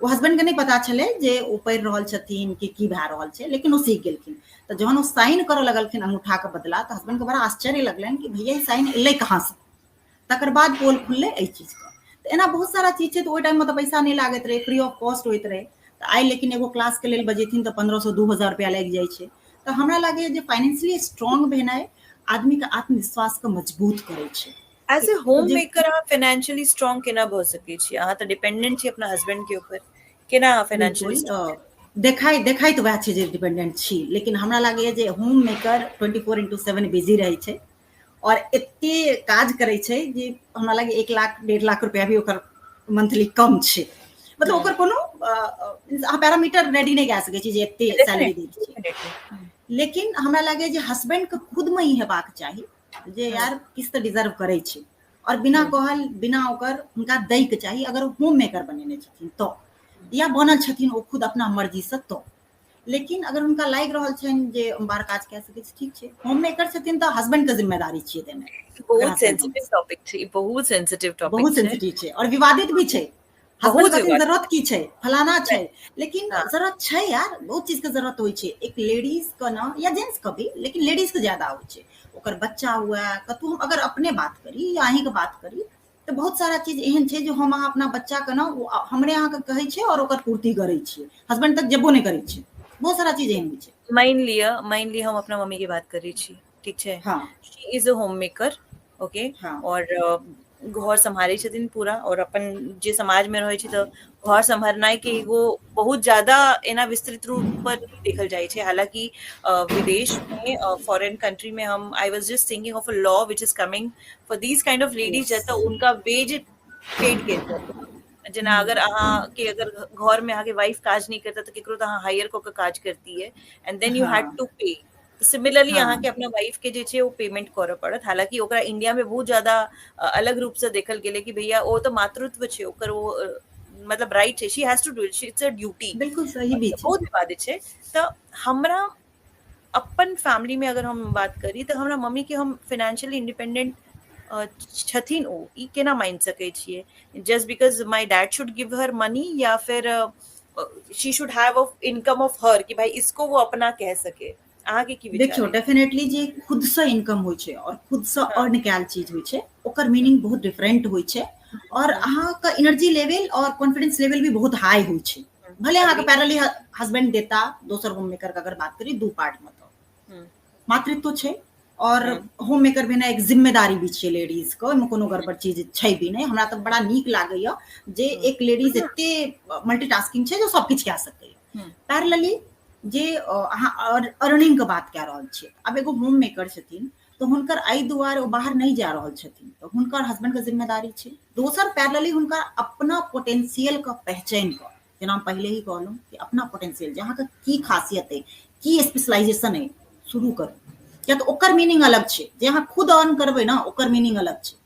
ओ हस्बैंडके नहि पता छलै जे ओ पढ़ि रहल छथिन कि की भए रहल छै, लेकिन ओ सीख गेलखिन। तऽ जहन ओ साइन करऽ लगलखिन अंगूठाके बदला, तऽ हस्बैंडके बड़ा आश्चर्य लगलनि कि भैया ई साइन एलै कहाँसँ? तकर बाद पोल खुललै एहि चीजके। तऽ एना बहुत सारा चीज छै। तऽ ओहि टाइममे तऽ पैसा नहि लागैत रहै, फ्री ऑफ कॉस्ट होइत रहै। तऽ आइ लेकिन एगो क्लासके लेल बजेथिन तऽ 1500 2000 रुपया लागि जाइ छै। तऽ हमरा लागैए जे फाइनेंशियली स्ट्रांग भेनाइ आदमीके आत्मविश्वासके मजबूत करै छै। एज ए होम मेकर अहाँ फाइनेंशियली स्ट्रांग केना भऽ सकै छी? अहाँ तऽ डिपेंडेंट छी अपना हस्बैंड के ऊपर, केना अहाँ फाइनेंशियली? देखाइ देखाइ तऽ वएह छै जे डिपेंडेंट छी, लेकिन हमरा लागैए जे होम मेकर 24x7 busy रहै छै और एते काज करै छै जे हमरा लागैए 1 लाख 1.5 लाख रुपया भी ओकर मंथली कम छै। मतलब ओकर कोनो अहाँ पैरामीटर रेडी नहि कए सकै छी जे एते सैलरी दै छै। लेकिन हमरा लागैए जे हस्बैंड के खुद मे ई हेबाक चाही जे यार किछु तऽ डिजर्व करै छै, और बिना कहल, बिना ओकर हुनका दै के चाही, अगर ओ होम मेकर बनेने छथिन तऽ या बनल छथिन ओ खुद अपना मर्जीसँ तऽ। लेकिन अगर हुनका लागि रहल छनि जे हम बाहर काज कए सकै छी, ठीक छै, होम मेकर छथिन तऽ हस्बैंड के जिम्मेदारी छियै देनाइ। बहुत सेंसिटिव टॉपिक छै, बहुत सेंसिटिव टॉपिक। बहुत सेंसिटिव छै और विवादित भी छै। हस्बैंड कहथिन जरूरत की छै, फलाना छै, लेकिन जरूरत छै यार, बहुत चीज के जरूरत होइ छै एक लेडीज के ना या जेंट्स के भी, लेकिन लेडीज के ज्यादा होइ छै। ओकर बच्चा हुए कतहु, हम अगर अपने बात करी या अहींके बात करी, तऽ बहुत सारा चीज एहन छै जे हम अहाँ अपना बच्चा के ना ओ हमरे अहाँके कहै छै और ओकर पूर्ति करै छियै, हस्बैंड तक जेबो नहि करै छै। बहुत सारा चीज एहन होइ छै। मानि लिअ हम अपना मम्मी के बात करै छी, ठीक छै? She is a home maker, okay? और घर सम्हारै छथिन पूरा और अपन जे समाजमे रहै छै तऽ घर सम्हारनाइ के एगो बहुत ज्यादा एना विस्तृत रूप पर देखल जाइ छै। हालांकि विदेश में, फॉरेन कंट्री में हम I was just thinking of a law which is coming for these kind of ladies, जतऽ उनका वेज पेड कयल जाय। जेना अगर अहाँके अगर घर में अहाँके वाइफ काज नहि करता, तऽ केकरो तऽ अहाँ हायर कऽ के काज करतियै and then you had to pay. Similarly अहाँके अपना वाइफ के जे छै ओ पेमेंट करऽ पड़त। हालांकि ओकरा इंडिया में बहुत ज्यादा अलग रूप से देखल गेलै कि भैया ओ तऽ मातृत्व छै, ओकर ओ मतलब राइट छै, she has to do it, it's a duty. बिल्कुल सही भी छै। बहुत विवादित छै। तऽ हमरा अपन फैमिली में अगर हम बात करी तऽ हमरा मम्मी के हम फाइनेंशियली इंडिपेंडेंट छथिन ओ ई केना मानि सकै छियै? Just because my dad should give her money या फिर she should have a income of her कि भाई इसको वो अपना कह सके? अहाँके की विचार देखियौ अछि? डेफिनेटली जे खुदसँ इनकम होइ छै और खुदसँ हँ अर्न कयल चीज होइ छै, ओकर मीनिंग बहुत डिफरेंट होइ छै और अहाँके एनर्जी लेवल और कॉन्फिडेंस लेवल भी बहुत हाई होइ छै। भले अहाँके अग्री। पैरेलली हस्बैंड देता, दोसर होम मेकर के अगर बात करी दू पार्ट में, तऽ मातृत्व छै और होम मेकर भेनाइ एक जिम्मेदारी भी छै लेडीज के, ओहिमे कोनो गड़बड़ चीज छै भी नहि। हमरा तऽ बड़ा नीक लागैया जे एक लेडीज एते मल्टीटास्किंग छै जे सब किछु कए सकैया। पैरेलली जे अहाँ अर्निंग के बात कए रहल छियै, आब एगो होम मेकर छथिन तऽ हुनकर एहि दुआरे ओ बाहर नहि जा रहल छथिन तऽ हुनकर हस्बैंड के जिम्मेदारी छै। दोसर पैरेलली हुनका अपना पोटेंशियल के पहचानि कऽ, जेना हम पहिले ही कहलहुँ कि अपना पोटेंशियल जे अहाँके की खासियत अइ, की स्पेशलाइजेशन अइ, शुरू करू। किया तऽ ओकर मीनिंग अलग छै, जे अहाँ खुद अर्न करबै ने ओकर मीनिंग अलग छै,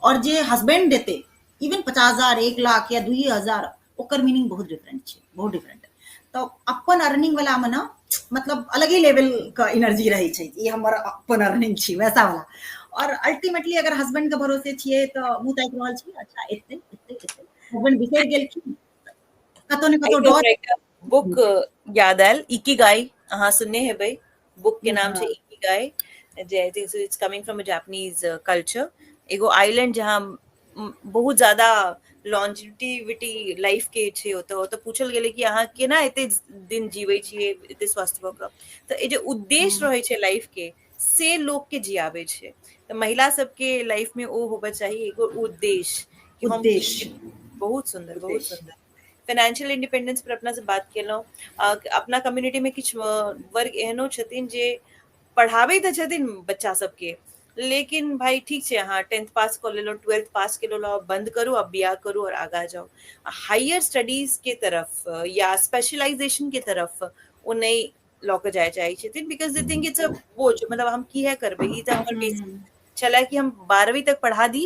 और जे हस्बैंड देतै इवन 50,000 1 लाख या 2,000, ओकर मीनिंग बहुत डिफरेंट छै, बहुत डिफरेंट। तऽ अपन अर्निंग वाला मे ने मतलब अलगे लेवल के एनर्जी रहै छै, ई हमर अपन अर्निंग छी वैसा वाला। और अल्टीमेटली अगर हस्बैंड के भरोसे छियै तऽ मुँह ताकि रहल छी, अच्छा एते एते एते हस्बैंड बिसरि गेलखिन, कतौ ने कतौ डर। एकटा बुक याद आयल, इकिगाई, अहाँ सुनने हेबै। बुक के नाम छै इकिगाई, जे I think it's coming from a Japanese culture. एगो आइलैंड जहाँ बहुत ज्यादा लॉन्जिविटी लाइफ के छै, ओतऽ ओतऽ पूछल गेलै कि अहाँ केना एते दिन जीबै छियै एते स्वस्थ भऽ कऽ? तऽ ई जे उद्देश्य रहै छै लाइफ के, से लोक के जियाबै छै। तऽ महिला सबके लाइफ में ओ होबऽ चाही, एगो उद्देश्य कि हम उद्देश्य। बहुत सुन्दर, बहुत उद्देश्य। सुन्दर। फाइनेंशियल इंडिपेंडेंस पर अपना से बात केलहुँ। अपना कम्युनिटी में किछु वर्ग एहनो छथिन जे पढ़ाबै तऽ छथिन बच्चा सबके, लेकिन भाई ठीक छै, अहाँ 10th पास कऽ लेलहुँ, 12th पास कऽ लेलहुँ, बंद करू, अब बियाह करू और आगाँ जाउ। हायर स्टडीज के तरफ या स्पेशलाइजेशन के तरफ ओ नहि लऽ कऽ जाय चाहै छथिन, because they think it's a बोझ। मतलब हम किया करबै ई? तऽ हमर बेसिक छलै कि हम 12वीं तक पढ़ा दी,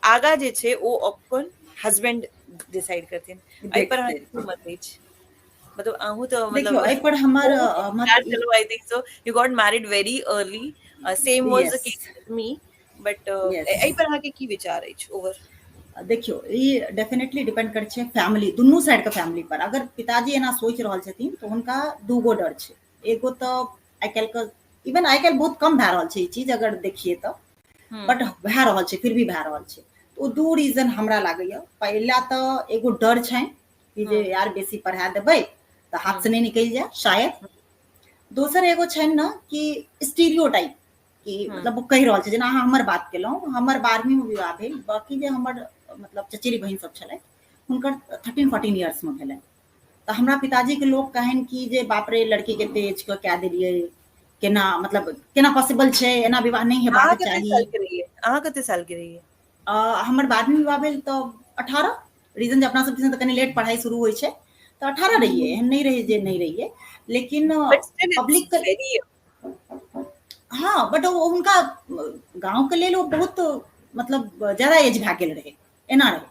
आगाँ जे छै ओ अपन हस्बैंड डिसाइड करथिन। एहि पर अहाँके की मत अछि? मतलब अहूँ तऽ देखियौ, मतलब एहि पर हमर मत चलो, I think so you got married very early, same was the case with me, but एहि पर अहाँके की विचार अछि ओवर? देखियौ, ई डेफिनेटली डिपेंड करै छै फैमिली, दुनू साइडके फैमिली पर। अगर पिताजी एना सोचि रहल छथिन तऽ हुनका दूगो डर छै। एगो तऽ आइ काल्हिके, इवन आइ काल्हि बहुत कम भए रहल छै ई चीज अगर देखिए तऽ, बट भए रहल छै, फिर भी भए रहल छै। ओ दू रीजन हमरा लागैया। पहिला तऽ एगो डर छनि कि जे यार बेसी पढ़ा देबै तऽ हाथ से नहि निकलि जाय शायद। दोसर एगो छनि ने कि स्टीरियो टाइप कि मतलब ओ कहि रहल छै, जेना अहाँ हमर बात केलहुँ, हमर 12वींमे विवाह भेल, बाँकी जे हमर मतलब चचेरी बहिन सब छलथि हुनकर 13-14 इयर्समे भेलनि। तऽ हमरा पिताजीके लोक कहनि कि जे बाप रे, लड़कीके एते एज के कए देलियै, केना, मतलब केना पॉसिबल छै, एना विवाह नहि अहाँ हेबाक कते चाही। साल के रहियै? अहाँ कते साल के रहियै? हमर 12वीं विवाह भेल तऽ 18। रीजन जे अपना सब दिसन तऽ कनि लेट पढ़ाइ शुरू होइ छै, तऽ 18 रहियै। एहन नहि रहै जे नहि रहियै, लेकिन but still it's public very हँ, बट ओ हुनका गाँवके लेल ओ बहुत मतलब ज्यादा एज भए गेल रहै, एना रहै।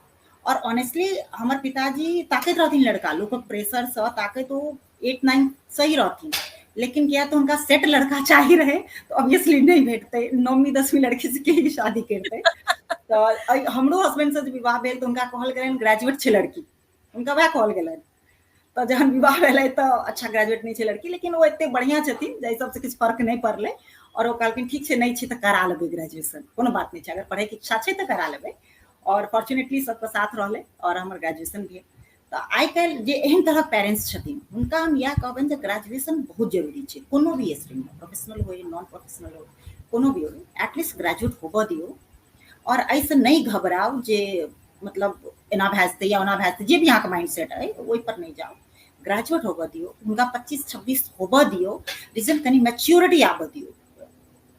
और ऑनेस्टली हमर पिताजी ताकैत रहथिन लड़का, लोकक प्रेशरसँ ताकैत ओ 8-9 सही रहथिन, लेकिन किया तऽ हुनका सेट लड़का चाही रहै, तऽ ऑब्वियसली नहि भेटतै, 9वीं 10वीं लड़की से के शादी करतै? तऽ हमरो हस्बैंड से विवाह भेल तऽ हुनका कहल गेलनि ग्रेजुएट छै लड़की, हुनका वएह कहल गेलनि। तऽ जहन विवाह भेलै तऽ अच्छा ग्रेजुएट नहि छै लड़की, लेकिन ओ एते बढ़िआँ छथिन जाहि सबसँ किछु फर्क नहि पड़लै और ओ कहलखिन ठीक छै, नहि छै तऽ करा लेबै ग्रेजुएशन, कोनो बात नहि छै, अगर पढ़ैके इच्छा छै तऽ करा लेबै। और फॉर्चुनेटली सबके साथ रहलै और हमर ग्रेजुएशन भेल। तऽ आइ काल्हि जे एहन तरहक पेरेंट्स छथिन हुनका हम इएह कहबनि जे ग्रेजुएशन बहुत जरूरी छै, कोनो भी स्ट्रीममे, प्रोफेशनल हो, नॉन प्रोफेशनल हो, कोनो भी हो, एटलीस्ट ग्रेजुएट होबऽ दियौ। और एहिसँ नहि घबराउ जे मतलब एना भए जेतै या ओना भए जेतै। जे भी अहाँके माइंड सेट अइ ओहि पर नहि जाउ। ग्रेजुएट होबऽ दियौ हुनका, 25-26 होबऽ दियौ, रिजल्ट कनि मैच्योरिटी आबऽ दियौ,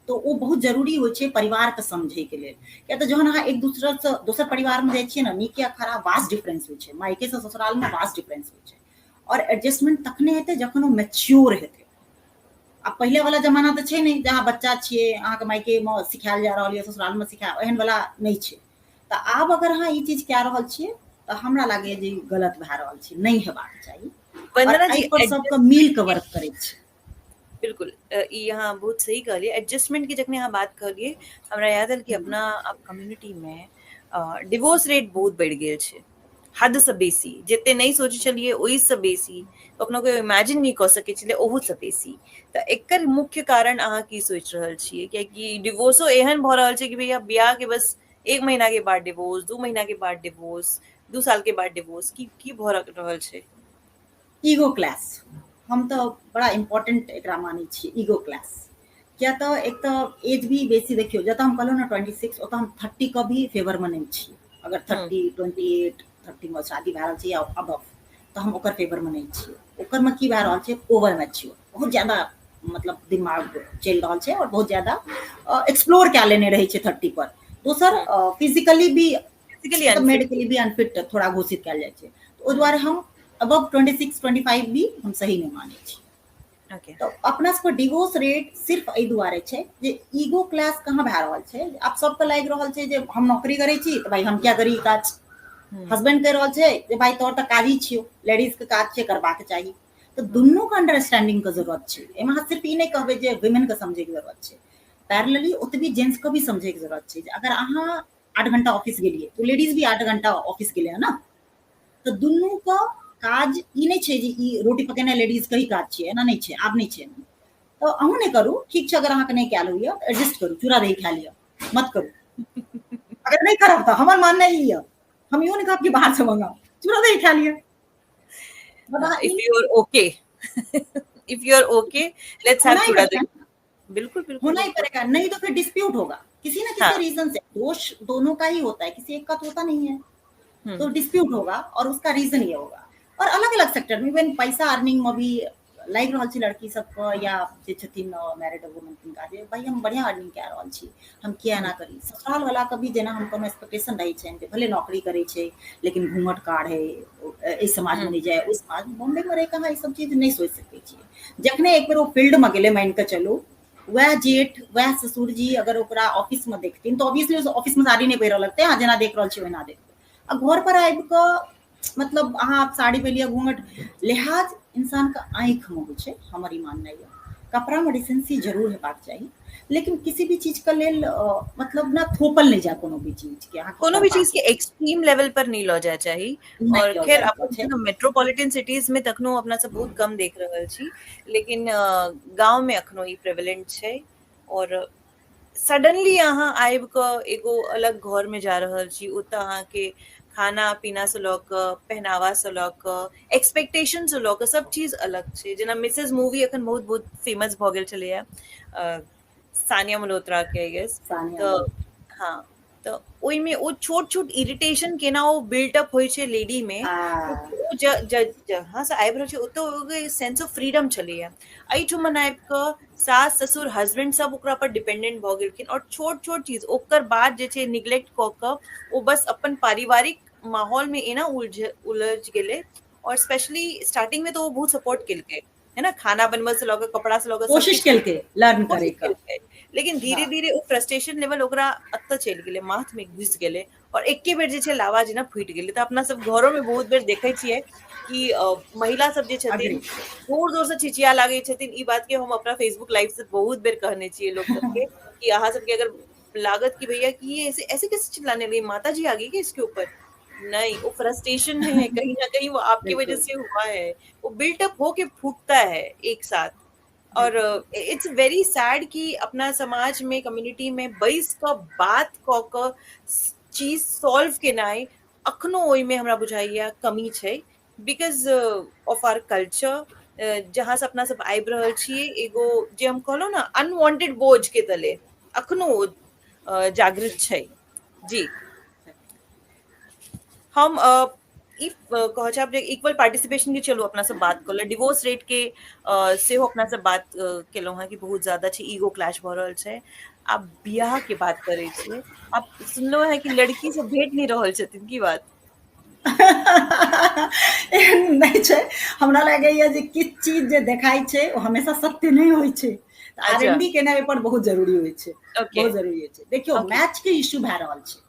तऽ ओ बहुत जरूरी होइ छै परिवारके समझैके लेल। किया तऽ जहन अहाँ एक दूसरासँ दोसर परिवारमे जाइ छियै ने, नीक या खराब, वास्ट डिफरेंस होइ छै। मायकेसँ ससुरालमे वास्ट डिफरेंस होइ छै और एडजस्टमेंट तखने हेतै जखन ओ मैच्योर हेतै। आब पहिले वाला जमाना तऽ छै नहि, जहाँ बच्चा छियै, अहाँके मायकेमे सिखायल जा रहल यऽ, ससुरालमे सिखा, एहन वाला नहि छै। तऽ आब अगर अहाँ ई चीज कए रहल छियै तऽ हमरा लागैए जे ई गलत भए रहल छै, नहि हेबाक चाही। वंदना जी, एहि पर सबके मिल के वर्क करै छै। बिल्कुल। ई अहाँ बहुत सही कहलियै। एडजस्टमेंट के जखने अहाँ बात कहलियै, हमरा याद आयल कि अपना आब कम्युनिटी मे डिवोर्स रेट बहुत बढ़ि गेल छै, हदसँ बेसी। जते नहि सोचै छलियै ओहिसँ बेसी, कखनो कोइ इमेजिन नहि कऽ सकै छलै ओहूसँ बेसी। तऽ एकर मुख्य कारण अहाँ की सोचि रहल छियै? कियाकि डिवोर्सो एहन भऽ रहल छै कि भैया बियाह के बस 1 महीना के बाद डिवोर्स, 2 महीना के बाद डिवोर्स, 2 साल के बाद डिवोर्स, की की भऽ रहल छै? ईगो क्लैश हम तऽ बड़ा इम्पोर्टेंट एकरा मानै छियै। ईगो क्लैश किया तऽ एक तऽ एज भी बेसी देखियौ, जतऽ हम कहलहुँ ने 26, ओतऽ हम 30 के भी फेवरमे नहि छियै। अगर 30, 28, 30 मे शादी भए रहल छै या अबव, तऽ हम ओकर फेवरमे नहि छियै। ओकरमे की भए रहल छै, ओवर मैच्योर बहुत ज्यादा, मतलब दिमाग चलि रहल छै और बहुत ज्यादा एक्सप्लोर कए लेने रहै छै 30 पर। दोसर फिजिकली भी, मेडिकली भी अनफिट थोड़ा घोषित कयल जाइ छै। ओहि दुआरे हम अबव 26, 25 भी हम सही नहि मानै छी। तऽ अपना सबके डिवोर्स रेट सिर्फ एहि दुआरे छै जे ईगो क्लैश कहाँ भए रहल छै। आब सबके लागि रहल छै जे हम नौकरी करै छी तऽ भाई हम किया करी काज, हस्बैंड कहि रहल छै जे भाई तोहर तऽ काज ही छियौ, लेडीज के काज छै करबाक चाही। तऽ दुनू के अंडरस्टैंडिंग के जरूरत छै। एहिमे अहाँ सिर्फ ई नहि कहबै जे वुमेन के समझै के जरूरत छै, पैरेलली ओतबी जेंट्स के भी समझै के जरूरत छै। अगर अहाँ 8 घंटा ऑफिस गेलियै तो लेडीज भी 8 घंटा ऑफिस गेलै है ना। तऽ दुनू के काज ई नहि छै जे ई रोटी पकेनाइ लेडीज के ही काज छियै, एना नहि छै, आब नहि छै। तऽ अहूँ नहि करू, ठीक छै। अगर अहाँके नहि कयल होइए तऽ एडजस्ट करू, चूड़ा दही खा लिअ, मत करू। अगर नहि करब तऽ हमर माननाइ ई यऽ, हम इहो नहि कहब कि बाहरसँ मंगाउ, चूड़ा दही खा लिअ। If you are okay, if you are okay, let's have चूड़ा दही। बिल्कुल बिल्कुल, होना ही पड़ेगा, नहीं तो फिर डिस्प्यूट होगा किसी ना किसी रीजन से। दोष दोनों का ही होता है, किसी एक का तो होता नहीं है। तो डिस्प्यूट होगा और उसका रीजन ये होगा। और अलग अलग सेक्टर में इवन पैसा अर्निंग में भी लागि रहल छै लड़की सबके या जे छथिन मैरिड वुमन तिनका जे भाई हम बढ़िया अर्निंग कए रहल छी, हम किया एना करी। ससुराल वाला के भी जेना हम कोनो एक्सपेक्टेशन रहै छनि जे भले नौकरी करै छै लेकिन घूंघट काढ़े, एहि समाजमे नहि जाय, ओहि समाज। बॉम्बे मे रहि कऽ अहाँ ई सब चीज नहि सोचि सकै छियै। जखने एक बेर ओ फील्ड मे गेलै, मानि कऽ चलू वएह जेठ वएह ससुर जी अगर ओकरा ऑफिस मे देखथिन तऽ ऑब्वियसली ऑफिस मे साड़ी नहि पहिरऽ लगतै, अहाँ जेना देख रहल छी ओहिना देखबै। आ घर पर आबि कऽ मतलब अहाँ साड़ी पहिर लिअ, घूंघट लिहाज इंसान के आँखि मे होइ छै, हमर ई माननाइ यऽ। कपड़ा मे डिसेंसी जरूर हेबाक चाही, लेकिन किसी भी चीज के लेल मतलब ना थोपल नहि जाय कोनो भी चीज के अहाँके कोनो भी करबाक चीज के एक्सट्रीम लेवल पर नहीं लऽ जाय चाही। नहि और लऽ खैर जाय अपन छै। मेट्रोपॉलिटन सिटीज में तखनो अपना सब बहुत कम देख रहल छी, लेकिन गांव में अखनो ई प्रेवलेंट छै। और सडनली अहाँ आबि कऽ एगो अलग घर में जा रहल छी, ओतऽ अहाँके खाना पीना से लऽ कऽ पहनावा से लऽ कऽ एक्सपेक्टेशन से लऽ कऽ सब चीज अलग छै। जेना मिसेज मूवी अखन बहुत बहुत फेमस भऽ गेल छलैया, सानिया मल्होत्रा के I guess. Sania. तऽ हाँ, तऽ ओहिमे ओ छोट छोट इरिटेशन केना ओ बिल्टअप होइ छै लेडी मे, ओ जहाँ से आबि रहल छै ओतऽ सेंस ऑफ फ्रीडम छलैया, एहिठुमन आबि कऽ सास ससुर हस्बैंड सब ओकरा पर डिपेंडेंट भऽ गेलखिन और छोट छोट चीज ओकर बाद जे छै निग्लेक्ट कऽ कऽ ओ बस अपन पारिवारिक माहौल में एना उलझ गेलै। और स्पेशली स्टार्टिंग में तो ओ बहुत सपोर्ट केलकै है ना, खाना बनबऽ से लऽ कऽ कपड़ा से लऽ कऽ सब कोशिश किछु केलकै लर्न कोशिश करे के। केलकै, लेकिन धीरे धीरे ओ फ्रस्ट्रेशन लेवल ओकरा एतऽ चलि गेलै, माथ में घुसि गेलै और एके बेर जे छै लावा जेना फूटि गेलै। तऽ अपना सब घरो में बहुत बेर देखै छियै कि महिला सब जे छथिन अग्री जोर जोर से चिचिया लागै छथिन। ई बात के हम अपना फेसबुक लाइव से बहुत बेर कहने छियै लोक सबके कि अहाँ सबके अगर लागत कि भैया कि ये ऐसे ऐसे कैसे चिल्लाने लगी, माता जी आ गई क्या इसके ऊपर, नहीं, वो फ्रस्ट्रेशन है, कहीं ना कहीं वो आपकी वजह बिल्कुल से हुआ है, वो बिल्ट अप होके फूटता है एक साथ। और बिल्कुल it's very sad कि अपना समाज में कम्युनिटी में बैस कऽ बात कऽ कऽ चीज सॉल्व केनाइ अखनो ओहिमे हमरा बुझाइया कमी छै, because of are culture, जहाँ से अपना सब आबि रहल छियै, एगो जे हम कहलहुँ ने अनवांटेड बोझ के तले अखनो जागृत छै। जी, हम ई कहऽ चाहब जे इक्वल पार्टिसिपेशन के चलू अपना सब बात कऽ, डिवोर्स रेट के सेहो अपना सब बात केलहुँ हेँ कि बहुत ज्यादा छै, ईगो क्लैश भऽ रहल छै। आब बियाह के बात करै छियै, आब सुनलहुँ हेँ कि लड़की सब भेट नहि रहल छथिन, की बात? एहन नहि छै। हमरा लागैया जे किछु चीज जे देखाइ छै ओ हमेशा सत्य नहि होइ छै। आर अच्छा एन डी केनाइ ओहिपर बहुत जरूरी होइ छै, ओके बहुत जरूरी होइ छै। देखियौ, ओके मैच के इश्यू भए रहल छै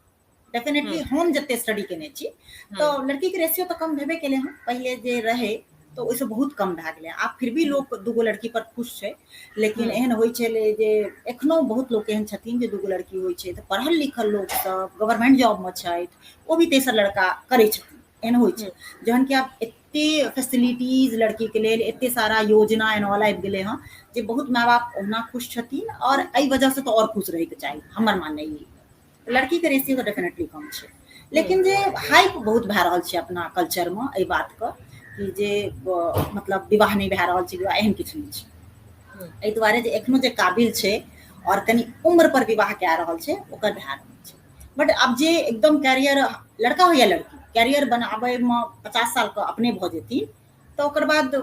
डेफिनेटली। हम जते स्टडी केने छी तऽ लड़की के रेशियो तऽ कम भेबे केलै हँ। पहिले जे रहे तऽ तऽ ओहिसँ बहुत कम भए गेलै। आब फिर भी लोक दूगो लड़की पर खुश छै, लेकिन एहन होइ छलै जे एखनो बहुत लोक एहन छथिन जे दूगो लड़की होइ छै तऽ पढ़ल लिखल लोक सब गवर्नमेंट जॉबमे छथि, ओ भी तेसर लड़का करै छथिन, एहन होइ छै। जहन कि आब एते फैसिलिटीज लड़कीके लेल, एते सारा योजना एन ऑल आबि गेलै हँ जे बहुत माय बाप ओहुना खुश छथिन, आओर एहि वजहसँ तऽ आओर खुश रहैके चाही, हमर माननाइ ई। लड़कीके रेशियो तऽ डेफिनेटली कम छै, लेकिन जे हाइप बहुत भए रहल छै अपना कल्चरमे एहि बातके कि जे मतलब विवाह नहि भए रहल छै, विवाह एहन किछु नहि छै। एहि दुआरे जे एखनो जे काबिल छै आओर कनि उम्र पर विवाह कए रहल छै ओकर भए रहल छै। बट आब जे एकदम कैरियर, लड़का हो या लड़की, कैरियर बनाबैमे 50 सालके अपने भऽ जेथिन तऽ ओकर बाद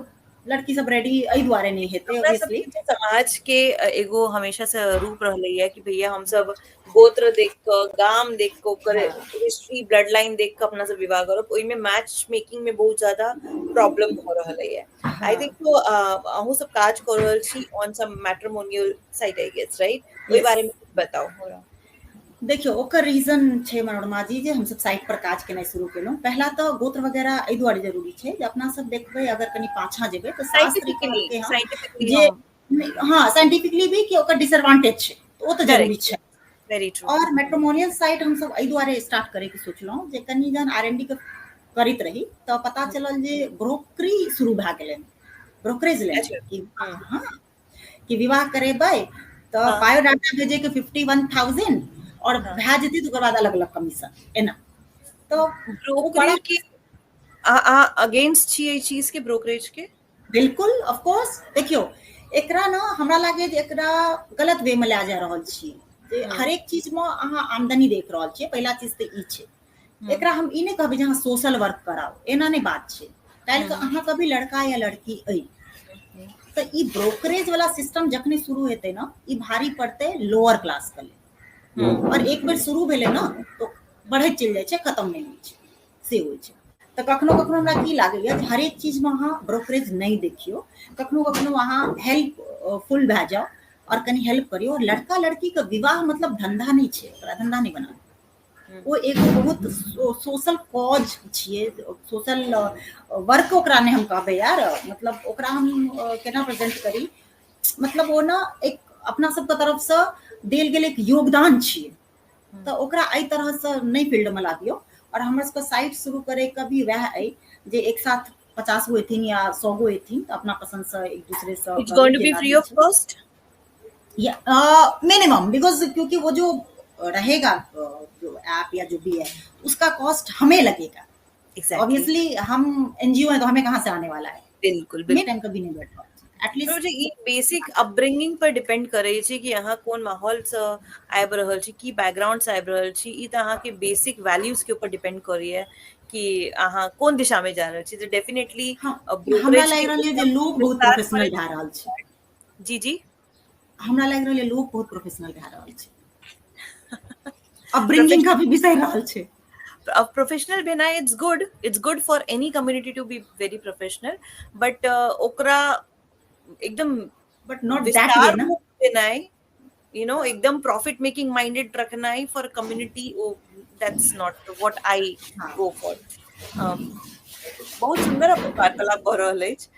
लड़की सब रेडी एहि दुआरे नहि हेतै। हमरा ऑब्वियसली सबके समाज के एगो हमेशा से रूप रहलै है कि भैया हम सब गोत्र देख कऽ, गाम देख कऽ, ओकर हिस्ट्री ब्लड लाइन देख कऽ अपना सब विवाह करब, ओहिमे मैच मेकिंग में बहुत ज्यादा प्रॉब्लम भऽ रहल है। I think तो अहूँ सब काज कऽ रहल छी on some matrimonial site I guess, right? ओहि बारे में बताउ हमरा। देखियौ, ओकर रीजन छै मनोरमा जी जे हमसब साइट पर काज केनाइ शुरू केलहुँ। पहला तऽ गोत्र वगैरह एहि दुआरे जरूरी छै जे अपना सब देखबै अगर कनि पाछाँ जेबै तऽ शास्त्र कहलकै हँ जे हँ साइंटिफिकली भी कि ओकर डिसएडवांटेज छै, ओ तऽ जरूरी छै। वेरी ट्रू। और मैट्रिमोनियल साइट हमसब एहि दुआरे स्टार्ट करैके सोचलहुँ जे कनि जहन आर&डी के करैत रही तऽ पता चलल जे ब्रोकरी शुरू भए गेलै, ब्रोकरेज लेनाइ कि हँ कि विवाह करेबै तऽ बायोडाटा भेजे के 51,000 और भए जेतै तऽ ओकर बाद अलग अलग कमीशन एना। तऽ ब्रोकरेज के आ अगेंस्ट छी एहि चीज के, ब्रोकरेज के? बिल्कुल, ऑफ कोर्स। देखियौ, एकरा ने हमरा लागै जे एकरा गलत वे में लए जा रहल छी, जे हरेक चीज में अहाँ आमदनी देख रहल छियै। पहिला चीज तऽ ई छै, एकरा हम ई नहि कहबै जे अहाँ सोशल वर्क कराउ, एना नहि बात छै। काल्हि के अहाँ कभी लड़का या लड़की अइ तऽ ई ब्रोकरेज वाला सिस्टम जखने शुरू हेतै ने, ई भारी पड़तै लोअर क्लास के लेल। और एक बेर शुरू भेलै ने तो बढ़ैत चलि जाइ छै, खत्म नहि होइ छै, से होइ छै। तऽ कखनो कखनो हमरा की लागैया जे हरेक चीजमे अहाँ ब्रोकरेज नहि देखियौ, कखनो कखनो अहाँ हेल्प फुल भए जाउ और कनि हेल्प करियौ। और लड़का लड़की के विवाह मतलब धंधा नहि छै, ओकरा धंधा नहि बनाउ। ओ एगो बहुत सोशल कॉज छियै, सोशल वर्क ओकरा नहि हम कहबै यार, मतलब ओकरा हम केना प्रेजेंट करी, मतलब ओ ने एक अपना सबके तरफसँ देल गेल एक योगदान छियै, तऽ ओकरा एहि तरहसँ नहि फील्डमे लाबियौ। और हमर सबके साइट शुरू करैके भी वएह अइ जे एक साथ 50 गो एथिन या 100 गो एथिन तऽ अपना पसन्दसँ एक दूसरेसँ it's going to be free of cost या मिनिमम, because क्योंकि वो जो रहेगा जो ऐप या जो भी है उसका कॉस्ट हमें लगेगा। ऑब्वियसली हम एनजीओ है तो हमें कहाँ से आने वाला है। बिल्कुल बिल्कुल। टाइम कभी नहीं बैठा एटलीस्ट। ई बेसिक अपब्रिंगिंग पर डिपेंड करै छै कि अहाँ कोन माहौल से आबि रहल छी, की बैकग्राउंड से आबि रहल छी। ई तऽ अहाँके बेसिक वैल्यूज के ऊपर डिपेंड करैया कि अहाँ कोन दिशा में जा रहल छी। तऽ डेफिनेटली हमरा लागि रहल है जे लोग बहुत प्रोफेशनल भए रहल छै। जी जी, हमरा लागि रहल है लोग बहुत प्रोफेशनल भए रहल छै, अपब्रिंगिंग का भी बिसरि रहल छै। प्रोफेशनल भेनाइ it's good, it's good for any community to be very professional, but ओकरा एकदम बट not that way ना भेनाइ, you know, एकदम प्रॉफिट मेकिंग माइंडेड रखनाइ for community, oh that's not what I go for. बहुत सुंदर अपन वार्तालाप भऽ रहल अछि।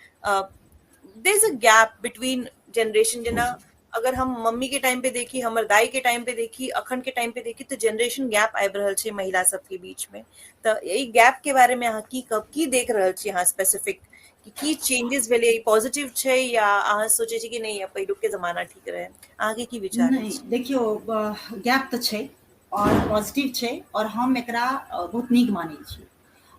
There is a gap between generation, जेना अगर हम मम्मी के टाइम पे देखी, हमर दाई के टाइम पे देखी, अखन के टाइम पे देखी, तऽ जेनरेशन गैप आबि रहल छै महिला सबके बीच में। तऽ एहि गैप के बारे में अहाँ की कहब, की देख रहल छी अहाँ स्पेसिफिक कि की चेंजेस भेलै, ई पॉजिटिव छै या अहाँ सोचै छी कि नहि पहिलुक के जमाना ठीक रहै? अहाँके की विचार नहि, देखियौ, गैप तऽ छै और पॉजिटिव छै, और हम एकरा बहुत नीक मानै छी।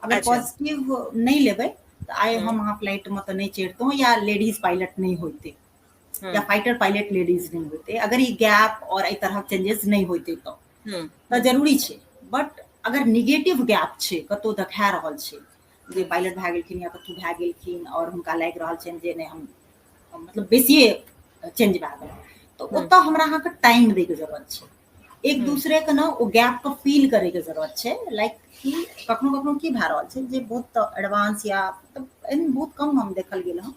अगर पॉजिटिव नहि लेबै तऽ आइ हम अहाँ फ्लाइट में तऽ नहि चढ़ितहुँ, या लेडीज पायलट नहि होइते, या फाइटर पायलट लेडीज नहि होइते, अगर ई गैप और एहि तरहक चेंजेस नहि होइते तऽ जरूरी छै। बट अगर निगेटिव गैप छै, कतहु देखा रहल छै जे पायलट भए गेलखिन या कतहु भए गेलखिन और हुनका लागि रहल छनि जे नहि हम मतलब बेसिए चेंज भए गेल, तऽ ओतऽ हमरा अहाँके टाइम दैके जरूरत छै। एक दूसरे के ने ओ गैप के फील करे के जरूरत छै। लाइक कि कखनो कखनो की भए रहल छै जे बहुत एडवांस या मतलब एहन बहुत कम हम देखल गेल हँ,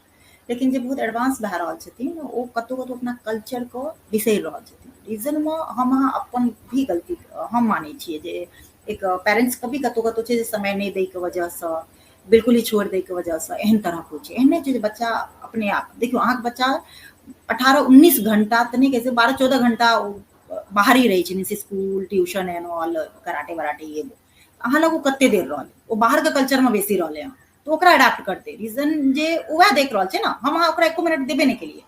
लेकिन जे बहुत एडवांस भए रहल छथिन ओ कतहु कतहु अपना कल्चर के बिसरि रहल छथिन। रीजन मे हम अहाँ अपन भी गलती हम मानै छियै जे एक पेरेंट्स के भी कतहु कतहु छै जे समय नहि दै के वजहसँ बिल्कुल ही छोड़ि दैके वजहसँ एहन तरहक होइ छै। एहन नहि छै जे बच्चा अपने आप, देखियौ अहाँके बच्चा 18-19 घंटा तऽ नहि कहै छै, 12-14 घंटा ओ बाहर ही रहै छै, means school tuition and all, karate वराटे ये वो। अहाँ लग ओ कते देर रहलै, ओ बाहरके कल्चरमे बेसी रहलै हँ, तऽ ओकरा एडाप्ट करतै, रीजन जे वएह देख रहल छै ने, हम अहाँ ओकरा एको मिनट देबे नहि केलियै।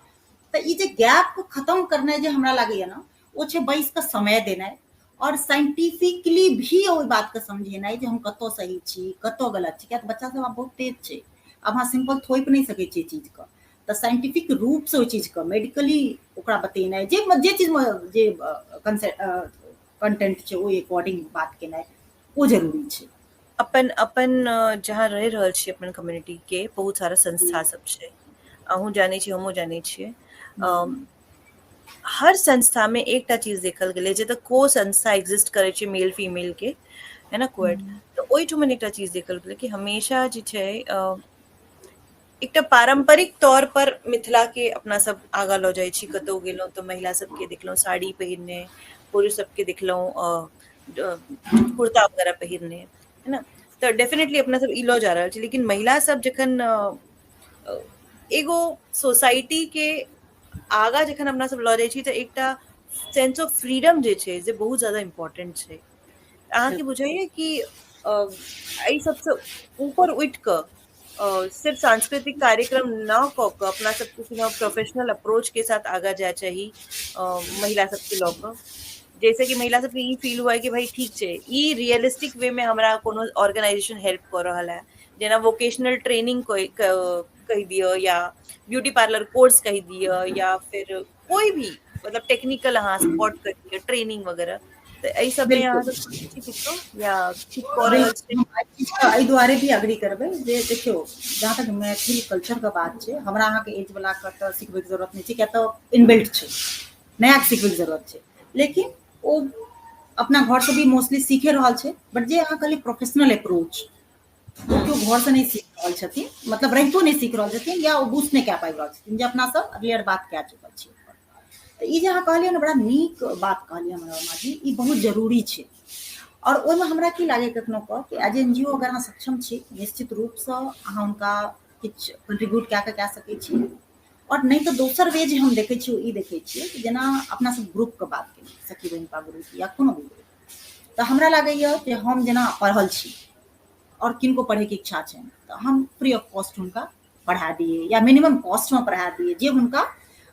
तऽ ई जे गैप खतम करनाइ जे हमरा लागैए ने, ओ छै बैस कऽ समय देनाइ आओर साइंटिफिकली भी ओहि बातके समझेनाइ जे हम कतऽ सही छी कतऽ गलत छी, किया तऽ बच्चा सब आब बहुत तेज छै, आब अहाँ सिम्पल थोपि नहि सकै छियै चीजके, तऽ साइंटिफिक रूपसँ ओहि चीजके मेडिकली ओकरा बतेनाइ, जे जे चीजमे जे कंटेंट छै ओहि अकॉर्डिंग बात केनाइ ओ जरूरी छै। अपन अपन जहाँ रहि रहल छी अपन कम्युनिटी के बहुत सारा संस्था सब छै, अहूँ जानै छी हमहूँ जानै छियै। हर संस्था में एकटा चीज देखल गेलै, जतऽ को संस्था एग्जिस्ट करै छै मेल फीमेल के, है ना, कोएड, तऽ ओहिठुमन एकटा चीज देखल गेलै कि हमेशा जे छै एकटा पारम्परिक तौर पर मिथिला के अपना सब आगाँ लऽ जाइ छी। कतहु गेलहुँ तऽ महिला सबके देखलहुँ साड़ी पहिरने, पुरुष सबके देखलहुँ कुर्ता वगैरह पहिरने, है ना। तऽ डेफिनेटली अपना सब ई लऽ जा रहल छी, लेकिन महिला सब जखन एगो सोसाइटी के आगाँ जखन अपना सब लऽ जाइ छी तऽ एकटा सेंस ऑफ फ्रीडम जे छै जे बहुत ज्यादा इम्पोर्टेंट छै। अहाँके बुझाइए कि एहि सबसँ ऊपर उठि कऽ सिर्फ सांस्कृतिक कार्यक्रम न कऽ कऽ अपना सबके कोनो प्रोफेशनल अप्रोच के साथ आगाँ जाय चाही महिला सबके लऽ कऽ, जैसे कि महिला सबके ई फील हुए कि भाई ठीक छै, ई रियलिस्टिक वे में हमरा कोनो ऑर्गेनाइजेशन हेल्प कऽ रहल है, जेना वोकेशनल ट्रेनिंग कहि दिअ या ब्यूटी पार्लर कोर्स कहि दिअ या फिर कोई भी मतलब टेक्निकल अहाँ सपोर्ट कर दिअ ट्रेनिंग वगैरह, तऽ एहि सबमे अहाँ सब सोचै छी किछो या किछु कऽ रहल छी? एहि दुआरे भी अग्री करबै जे देखियौ जहाँ तक मैथिल कल्चरके बात छै, हमरा अहाँके एज वला के तऽ सिखबैके जरूरत नहि छै, किया तऽ इनबिल्ट छै, नया के सिखबैके जरूरत छै, लेकिन ओ अपना घरसँ भी मोस्टली सीखे रहल छै। बट जे अहाँ कहलियै प्रोफेशनल अप्रोच, ओ केओ घरसँ नहि सीख रहल छथिन, मतलब रहितो नहि सीख रहल छथिन या ओ बूस्ट नहि कए पाबि रहल छथिन, जे अपना सब अर्लियर बात कए चुकल छी। तऽ ई जे अहाँ कहलियै ने, बड़ा नीक बात कहलियै मनोरमा जी, ई बहुत जरूरी छै। आओर ओहिमे हमरा की लागै कखनो कऽ कि एज एन जी ओ अगर अहाँ सक्षम छी, निश्चित रूपसँ अहाँ हुनका किछु कंट्रीब्यूट कए कऽ कए सकै छी। आओर नहि तऽ दोसर वे जे हम देखै छियै, ओ ई देखै छियै कि जेना अपना सब ग्रुपके बात केलियै, सखी बहिनपा ग्रुप या कोनो भी ग्रुप, तऽ हमरा लागैए जे हम जेना पढ़ल छी आओर किनको पढ़ैके इच्छा छनि तऽ हम फ्री ऑफ कॉस्ट हुनका पढ़ा दियै या मिनिमम कॉस्टमे पढ़ा दियै, जे हुनका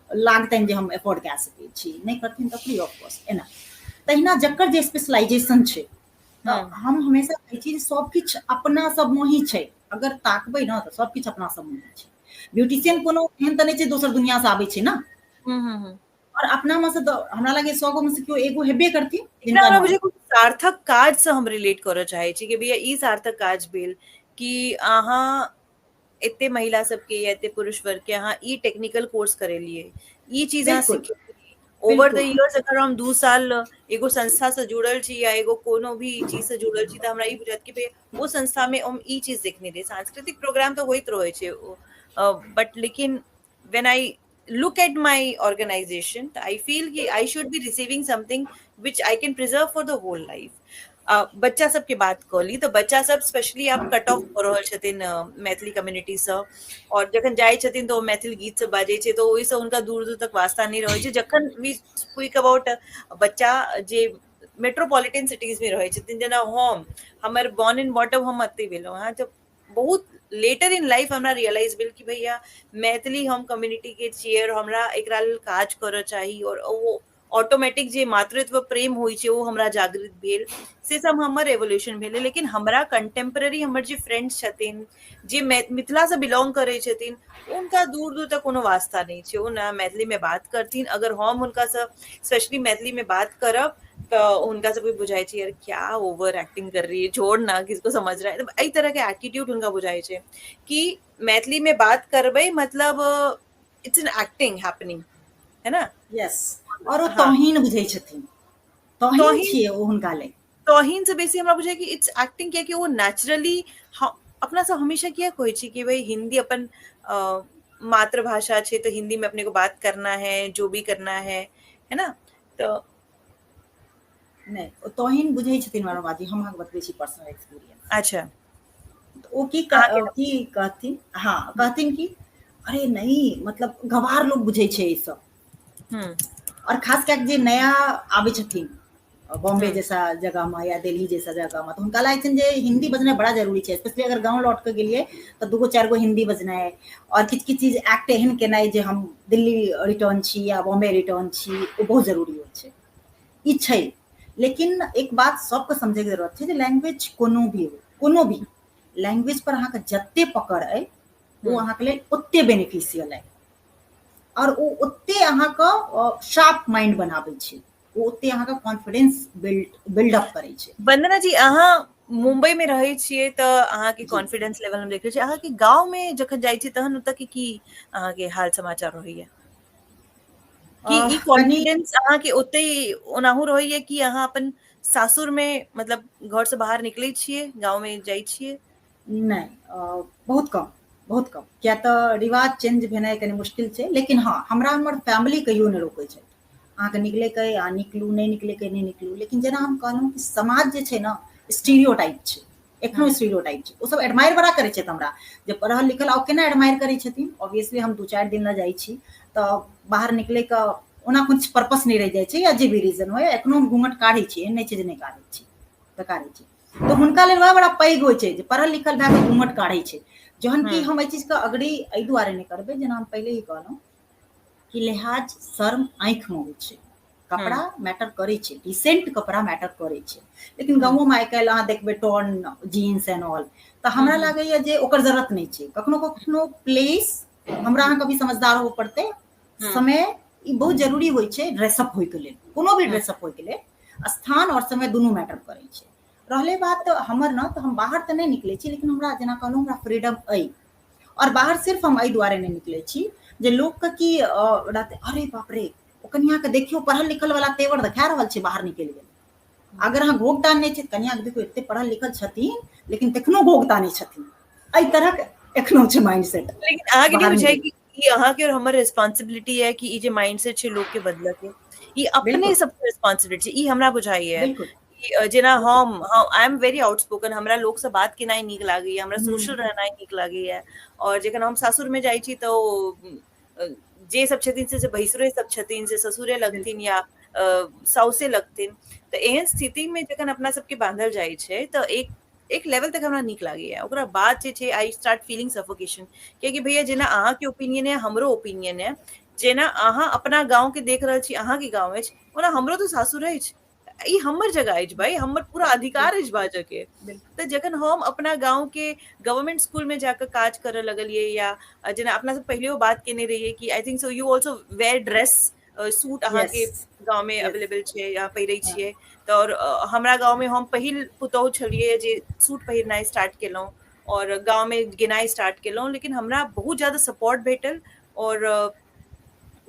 लागतनि जे हम एफोर्ड कए सकै छी, नहि करथिन तऽ फ्री ऑफ कॉस्ट एना। तहिना जकर जे स्पेशलाइजेशन छै, तऽ हम हमेशा कहै छी जे सब किछु अपना सबमे ही छै, अगर ताकबै ने तऽ सब किछु अपना सबमे ही छै। ब्यूटिशियन कोनो एहन तऽ नहि छै दोसर दुनिया से आबै छै ने, और अपना में से तऽ हमरा लागै 100 गो में से केओ एगो हेबे करथिन जिनका हमरा बुझे कोनो सार्थक काज से हम रिलेट करऽ चाहै छी कि भैया ई सार्थक काज भेल कि अहाँ एते महिला सबके या एते पुरुष वर्ग के अहाँ ई टेक्निकल कोर्स करेलियै, ई चीज अहाँ सिखेलियै। ओवर the years अगर हम 2 साल एगो संस्था से जुड़ल छी या एगो कोनो भी चीज से जुड़ल छी तऽ हमरा ई बुझायत कि भैया ओ संस्था में हम ई चीज देखने रहियै। सांस्कृतिक प्रोग्राम तऽ होइत रहै छै, बट लेकिन when I look at my organization, I feel कि I should be receiving something which I can preserve for the whole life. बच्चा सबके बात कऽ ली तऽ बच्चा सब स्पेशली आब कट ऑफ भऽ रहल छथिन मैथिली कम्युनिटीसँ, आओर जखन जाइ छथिन तऽ ओ मैथिल गीत सब बाजै छै, तऽ ओहिसँ हुनका दूर दूर तक वास्ता नहि रहै छै। जखन वी स्पीक अबाउट बच्चा जे मेट्रोपॉलिटन सिटीजमे रहै छथिन, जेना हम, हमर बॉर्न इन बॉटम हम एतहि भेलहुँ हँ, तऽ बहुत लेटर इन लाइफ हमरा रियलाइज भेल कि भैया मैथिली हम कम्युनिटी के छियै और हमरा एकरा लेल काज करऽ चाही, और ओ ऑटोमेटिक जे मातृत्व प्रेम होइ छै ओ हमरा जागृत भेल, से सब हमर एवोल्यूशन भेलै। लेकिन हमरा कंटेम्पररी हमर जे फ्रेंड्स छथिन जे मिथिलासँ बिलोंग करै छथिन, हुनका दूर दूर तक कोनो वास्ता नहि छै, ओ ने मैथिलीमे बात करथिन। अगर हम हुनकासँ स्पेशली मैथिलीमे बात करब तऽ हुनका सबके बुझाइ छै यार क्या ओवर एक्टिंग कर रही है, छोड़ ना, किसको समझ रहा है। एहि तरहके एटीट्यूड हुनका बुझाइ छै कि मैथिलीमे बात करबै मतलब it's an acting happening, है ना। यस, और ओ तौहीन बुझै छथिन, तौहीन छियै ओ हुनका लेल। तौहीन से बेसी हमरा बुझाइ कि it's acting, कियाकि ओ नेचुरली अपना सब हमेशा किया कहै छी कि भाई हिंदी अपन मातृभाषा छै तऽ हिंदी में अपने को बात करना है, जो भी करना है, है ना। तऽ नहि, ओ तौहीन बुझै छथिन मनोरमा जी, हम अहाँके बतबै छी पर्सनल एक्सपीरियंस। अच्छा। ओ की की कहथिन, हँ कहथिन कि अरे नहीं, मतलब गवार लोग बुझै छै ई सब। और खास कए जे नया आबै छथिन बॉम्बे जैसा जगह में या दिल्ली जैसा जगह में, तऽ हुनका लागै छनि जे हिंदी बजनाइ बड़ा जरूरी छै। स्पेशली अगर गाँव लौट कऽ गेलियै तऽ दूगो चारि गो हिंदी बजनाइ और किछु किछु चीज एक्ट एहन केनाइ जे हम दिल्ली रिटर्न छी या बॉम्बे रिटर्न छी, ओ बहुत जरूरी होइ छै। ई छै, लेकिन एक बात सबके समझैके जरूरत छै जे लैंग्वेज कोनो भी हो, कोनो भी लैंग्वेज पर अहाँके जते पकड़ अइ ओ अहाँके लेल ओते बेनिफिशियल अइ और ओ ओते अहाँके शार्प माइंड बनाबै छै, ओ ओते अहाँके कॉन्फिडेंस बिल्डअप करै छै। वंदना जी, अहाँ मुंबई में रहै छियै तऽ अहाँके कॉन्फिडेंस लेवल हम देखै छियै, अहाँके गाँव में जखन जाइ छियै तहन ओतऽ के की अहाँके हाल समाचार रहैया? कि ई कॉन्फिडेंस अहाँके ओते ओनाहु रहैया कि अहाँ अपन सासुर में मतलब घर से बाहर निकलै छियै, गाँव में जाइ छियै? नहि, बहुत कम, बहुत कम, किया तऽ रिवाज चेंज भेनाइ कनि मुश्किल छै। लेकिन हँ, हमरा हमर फैमिली कहियो नहि रोकै छै, अहाँके निकलैके अइ अहाँ निकलू, नहि निकलैके नहि निकलू। लेकिन जेना हम कहलहुँ कि समाज जे छै ने स्टीरियो टाइप छै, एखनो स्टीरियो टाइप छै। ओ सब एडमायर बड़ा करै छथि हमरा जे पढ़ल लिखल, आ केना एडमायर करै छथिन, ऑब्वियसली हम 2-4 दिन लए जाइ छी तऽ बाहर निकलैके ओना किछु पर्पस नहि रहि जाइ छै या जे भी रीजन होइ, एखनो हम घूँघट काढ़ै छी, एहन नहि छै जे नहि काढ़ै छी, तऽ काढ़ै छी। तऽ हुनका लेल वएह बड़ा पैघ होइ छै जे पढ़ल लिखल भए कऽ घूँघट काढ़ै छै, जहन कि हम एहि चीजके अग्री एहि दुआरे नहि करबै, जेना हम पहिले ही कहलहुँ कि लिहाज शर्म आँखिमे होइ छै, कपड़ा मैटर करै छै, डिसेंट कपड़ा मैटर करै छै। लेकिन गाँवोमे आइ काल्हि अहाँ देखबै टॉर्न जीन्स एंड ऑल, तऽ हमरा लागैया जे ओकर जरूरत नहि छै। कखनो कखनो प्लेस हमरा अहाँके भी समझदार होबऽ पड़तै, समय ई बहुत जरूरी होइ छै ड्रेसअप होइके लेल, कोनो भी ड्रेसअप होइके लेल स्थान और समय दुनू मैटर करै छै। रहलै बात हमर ने, तऽ हम बाहर तऽ नहि निकलै छी, लेकिन हमरा जेना कहलहुँ हमरा फ्रीडम अइ, और बाहर सिर्फ हम एहि दुआरे नहि निकलै छी जे लोकके की रहतै, अरे बाप रे ओ कनियाके देखियौ पढ़ल लिखल वाला तेवर देखा रहल छै, बाहर निकलि गेल। अगर अहाँ घोघ तानने छी, कनियाके देखियौ एते पढ़ल लिखल छथिन लेकिन तखनो घोघ ताने छथिन, एहि तरहक एखनो छै माइंड सेट। लेकिन अहाँके नहि बुझाइ कि ई अहाँके और हमर रिस्पांसिबिलिटी है कि ई जे माइंड सेट छै लोक के बदलऽ के, ई अपने सबके रिस्पांसिबिलिटी छै, ई हमरा बुझाइया कि जेना हम I am very outspoken, हमरा लोक से बात केनाइ नीक लागैया, हमरा सोशल रहनाइ नीक लागैया, और जखन हम सासुर में जाइ छी तऽ जे सब छथिन से भैंसुरे सब छथिन, से ससुरे लगथिन या साउसे लगथिन, तऽ एहन स्थिति में जखन अपना सबके बांधल जाइ छै तऽ एक लेवल तक हमरा नीक लागैया, ओकरा बाद जे छै I start feeling suffocation, कियाकि भैया जेना अहाँके ओपिनियन है हमरो ओपिनियन है, जेना अहाँ अपना गाँव के देख रहल छी, अहाँके गाँव अछि, ओना हमरो तऽ सासुर अछि, ई हमर जगह अछि भाई, हमर पूरा अधिकार अछि बाजऽ के। तऽ जखन हम अपना गाँव के गवर्नमेंट स्कूल में जाकऽ काज करऽ लगलियै, या जेना अपना सब पहिलेओ बात केने रहियै कि I think so you also wear dress, suit अहाँके गाँव में अवेलेबल छै या पहिरै छियै, तऽ और हमरा गाँव में हम पहिल पुतोहु छलियै जे सूट पहिरनाइ स्टार्ट केलहुँ और गाँव में गेनाइ स्टार्ट केलहुँ, लेकिन हमरा बहुत ज्यादा सपोर्ट भेटल। और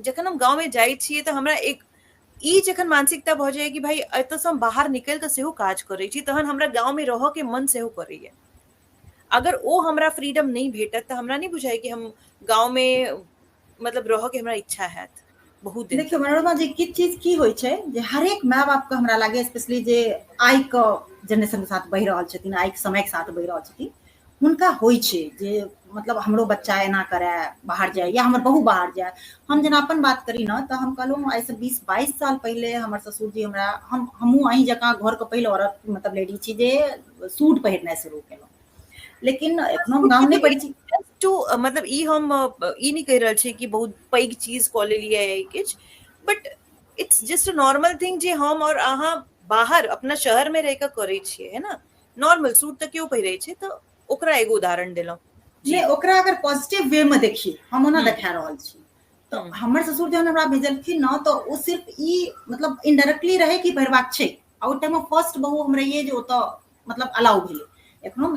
जखन हम गाँव में जाइ छियै तऽ हमरा एक ई जखन मानसिकता भऽ जाइए कि भाई एतऽसँ हम बाहर निकलि कऽ सेहो काज करै छी, तहन हमरा गाँवमे रहऽके मन सेहो करैए। अगर ओ हमरा फ्रीडम नहि भेटत तऽ हमरा नहि बुझाइ कि हम गाँवमे मतलब रहऽके हमरा इच्छा हैत बहुत दिन। देखियौ मनोरमा जी, किछु चीज की होइ छै जे हरेक माय बापके हमरा लागैए स्पेशली जे आइके जेनरेशनके साथ बढ़ि रहल छथिन, आइके समयके साथ बढ़ि रहल छथिन, हुनका होइ छै जे मतलब हमरो बच्चा एना करए, बाहर जाय या हमर बहू बाहर जाय। हम जेना अपन बात करी ने तऽ हम कहलहुँ आइसँ 20-22 साल पहिले हमर ससुरजी हमरा, हमहूँ अहीं जकाँ घरके पहिल औरत मतलब लेडी छी जे सूट पहिरनाइ शुरू केलहुँ, लेकिन एखनो हम गाम नहि पढ़ै छी। टू मतलब ई हम ई नहि कहि रहल छी कि बहुत पैघ चीज कऽ लेलियै किछु, but it's just a normal thing जे हम और अहाँ बाहर अपना शहर में रहि कऽ करै छियै, है ना? नॉर्मल सूट तऽ केओ पहिरै छै, तऽ ओकरा एगो उदाहरण देलहुँ। नहि, ओकरा अगर पॉजिटिव वे में देखिए, हम ओना देखा रहल छी, तऽ हमर ससुर जहन हमरा भेजलखिन ने तऽ ओ सिर्फ ई मतलब इनडायरेक्टली रहै कि पहिरबाक छै, आ ओहि टाइममे फर्स्ट बहु हम रहियै जे ओतऽ मतलब अलाउ भेलै। एखनो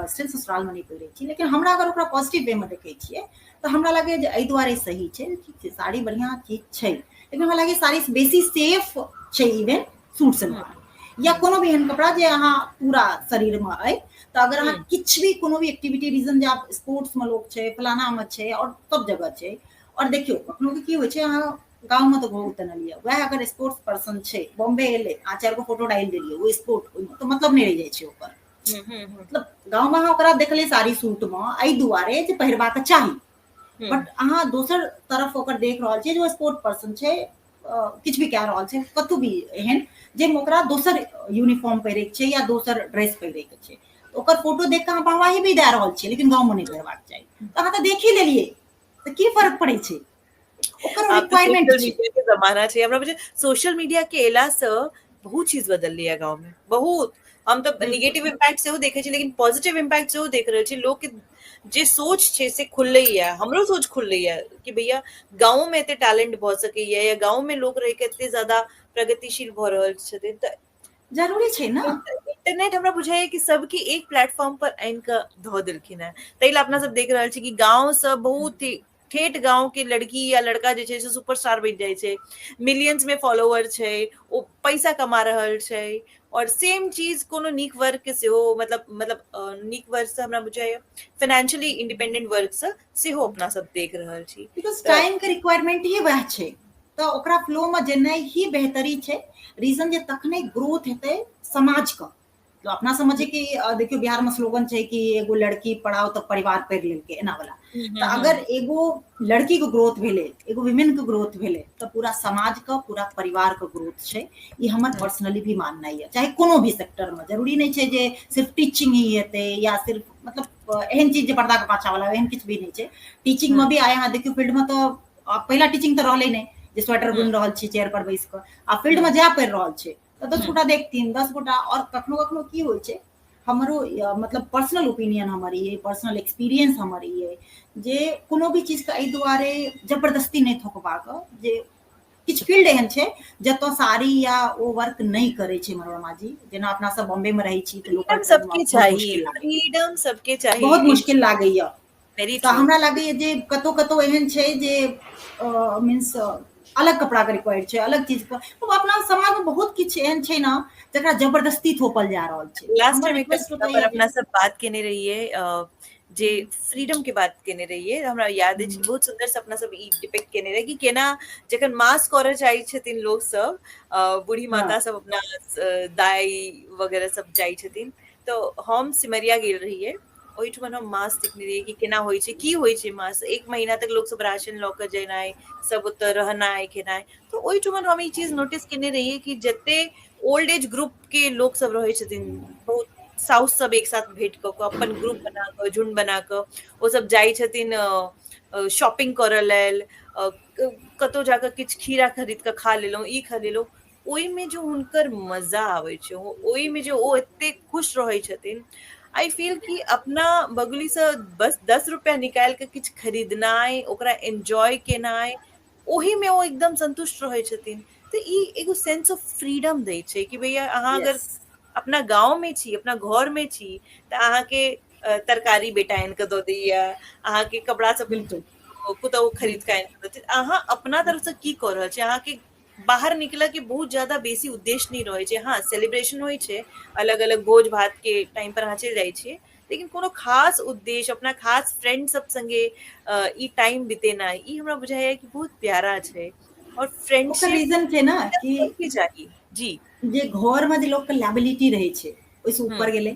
स्टिल ससुरालमे नहि पहिरै छी, लेकिन हमरा अगर ओकरा पॉजिटिव वे में देखै छियै तऽ हमरा लागैए जे एहि दुआरे सही छै, ठीक छै साड़ी बढ़िआँ चीज छै, लेकिन हमरा लागैए साड़ीसँ बेसी सेफ छै इवेन सूट सलवार या कोनो भी एहन कपड़ा जे अहाँ पूरा शरीरमे अइ। तऽ अगर अहाँ किछु भी कोनो भी एक्टिविटी रीजन जे आप स्पोर्ट्समे लोक छै, फलानामे छै और सब जगह छै, और देखियौ कखनो के की होइ छै, अहाँ गाँवमे तऽ बहुत तनलियै, वएह अगर स्पोर्ट्स पर्सन छै बॉम्बे एलै, अहाँ 4 गो फोटो डालि देलियै, ओ स्पोर्ट ओहिमे तऽ मतलब नहि रहि जाइ छै ओकर। मतलब गाँव में अहाँ ओकरा देखलियै साड़ी सूट में एहि दुआरे जे पहिरबाक चाही, बट अहाँ दोसर तरफ ओकर देख रहल छियै जे ओ स्पोर्ट पर्सन छै, किछु भी कए रहल छै कतहु भी एहन जाहिमे ओकरा दोसर यूनिफॉर्म पहिरैके छै या दोसर ड्रेस पहिरैके छै, ओकर फोटो देख कऽ अहाँ वाहवाही भी दए रहल छियै, लेकिन गाँवमे नहि पहिरबाक चाही। तऽ अहाँ तऽ देखी लेलियै, तऽ की फर्क पड़ै छै? ओकर रिक्वायरमेंट छै। के जमाना छै, हमरा बुझे सोशल मीडिया के एला से बहुत चीज बदलली है गाँव में, बहुत। हम तऽ निगेटिव इम्पैक्ट सेहो देखै छी, लेकिन पॉजिटिव इम्पैक्ट सेहो देख रहल छी। लोक के जे सोच छै से खुललैया, हमरो सोच खुललैया कि भैया गाँव में एते टैलेंट भऽ सकैया या गाँव में लोक रहि के एते ज्यादा प्रगतिशील भऽ रहल छथिन, तऽ जरूरी छै ने। इंटरनेट हमरा बुझाइया कि सबके एक प्लेटफॉर्म पर आनि कऽ धऽ देलखिन हेँ, ताहि लए अपना सब देख रहल छी कि गाँव से बहुत ही ठेठ गाँव के लड़की या लड़का जे छै से सुपरस्टार बनि जाइ छै, मिलियंस में फॉलोवर छै, ओ पैसा कमा रहल छै। और सेम चीज कोनो नीक वर्ग के सेहो, मतलब नीक वर्ग से हमरा बुझाइया फाइनेंशियली इंडिपेंडेंट वर्ग से सेहो अपना सब देख रहल छी। Because time के रिक्वायरमेंट ही वएह छै, तऽ ओकरा फ्लो में जेनाइ ही बेहतरी छै। रीजन जे तखने ग्रोथ हेतै समाज के, तो अपना समझे कि देखियो बिहार में स्लोगन छै कि एगो लड़की पढ़ाओ तऽ परिवार पढ़ि लेलकै एना वाला। तऽ अगर एगो लड़की के ग्रोथ भेलै, एगो विमेन के ग्रोथ भेलै, तऽ पूरा समाज के पूरा परिवार के ग्रोथ छै। ई हमर पर्सनली भी माननाइ यऽ, चाहे कोनो भी सेक्टर में, जरूरी नहि छै जे सिर्फ टीचिंग ही हेतै या सिर्फ मतलब एहन चीज जे पर्दा के पाछा वाला, एहन किछु भी नहि छै। टीचिंग में भी आइ अहाँ देखियौ फील्ड में तऽ पहिला टीचिंग तऽ रहलै नहि जे स्वेटर बुनि रहल छी चेयर पर बैस कऽ, आ फील्ड में जाय पड़ि रहल छै तऽ 10 गोटा देखथिन, 10 गोटा। और कखनो कखनो की होइ छै, हमरो मतलब पर्सनल ओपिनियन हमर ई, पर्सनल एक्सपीरियंस हमर ई अइ जे कोनो भी चीजके एहि दुआरे जबरदस्ती नहि थोपबाक, जे किछु फील्ड एहन छै जतऽ साड़ी या ओ वर्क नहि करै छै मनोरमा जी। जेना अपना सब बॉम्बे में रहै छी तऽ लोकल सबके चाही फ्रीडम, सबके चाही, बहुत मुश्किल लागैया। तऽ हमरा लागैया जे कतौ कतौ एहन छै जे मीन्स अलग कपड़ा के रिक्वायर छै, अलग चीज के। तो अपना समाज में बहुत किछु एहन छै ने जकरा जबरदस्ती थोपल जा रहल छै। लास्ट टाइम पर अपना सब बात केने रहिए जे फ्रीडम के बात केने रहिए, हमरा याद अछि बहुत सुंदर से अपना सब ई डिपिक्ट केने रहिए कि केना जखन मास करऽ चाहै छथिन लोक सब, बूढ़ी माता सब अपना दाई वगैरह सब जाइ छथिन, तऽ हम सिमरिया गेल रहिए, ओहिठमन हम मास देखने रहियै कि केना होइ छै, की होइ छै मास, 1 महीना तक लोक सब राशन लऽ कऽ जेनाइ, सब ओतऽ रहनाइ खेनाइ। तऽ ओहिठमन हम ई चीज नोटिस केने रहियै कि जते ओल्ड एज ग्रुप के लोक सब रहै छथिन, बहुत साउस सब एक साथ भेंट कऽ कऽ अपन ग्रुप बना कऽ, झुंड बना कऽ ओ सब जाइ छथिन शॉपिंग करऽ लेल, कतहु जाकऽ किछु खीरा खरीद कऽ खा लेलहुँ, ई खा लेलहुँ, ओहिमे जो हुनकर मजा आबै छै, ओहिमे जे ओ एते खुश रहै छथिन, I feel कि अपना बगलीसँ बस 10 रुपया निकालि कऽ किछु खरीदनाइ, ओकरा एन्जॉय केनाइ, ओहिमे ओ एकदम संतुष्ट रहै छथिन। तऽ ई एगो सेंस ऑफ फ्रीडम दै छै कि भैया अहाँ अगर अपना गाँव में छी, अपना घर में छी, तऽ अहाँके तरकारी बेटा आनि कऽ दऽ दैया, अहाँके कपड़ा सब पुतहु खरीद कऽ आनि कऽ दऽ, अहाँ अपना तरफसँ की कऽ रहल छी, अहाँके बाहर निकलऽ के बहुत ज्यादा बेसी उद्देश्य नहि रहै छै। हँ, सेलिब्रेशन होइ छै, अलग अलग भोज भात के टाइम पर अहाँ चलि जाइ छियै, लेकिन कोनो खास उद्देश्य अपना खास फ्रेंड सब संगे ई टाइम बितेनाइ, ई हमरा बुझाइया कि बहुत प्यारा छै। और फ्रेंडशिप रीजन छै ना कि चाही जी जे घर में जे लोक के लाबिलिटी रहै छै ओहिसँ ऊपर गेलै,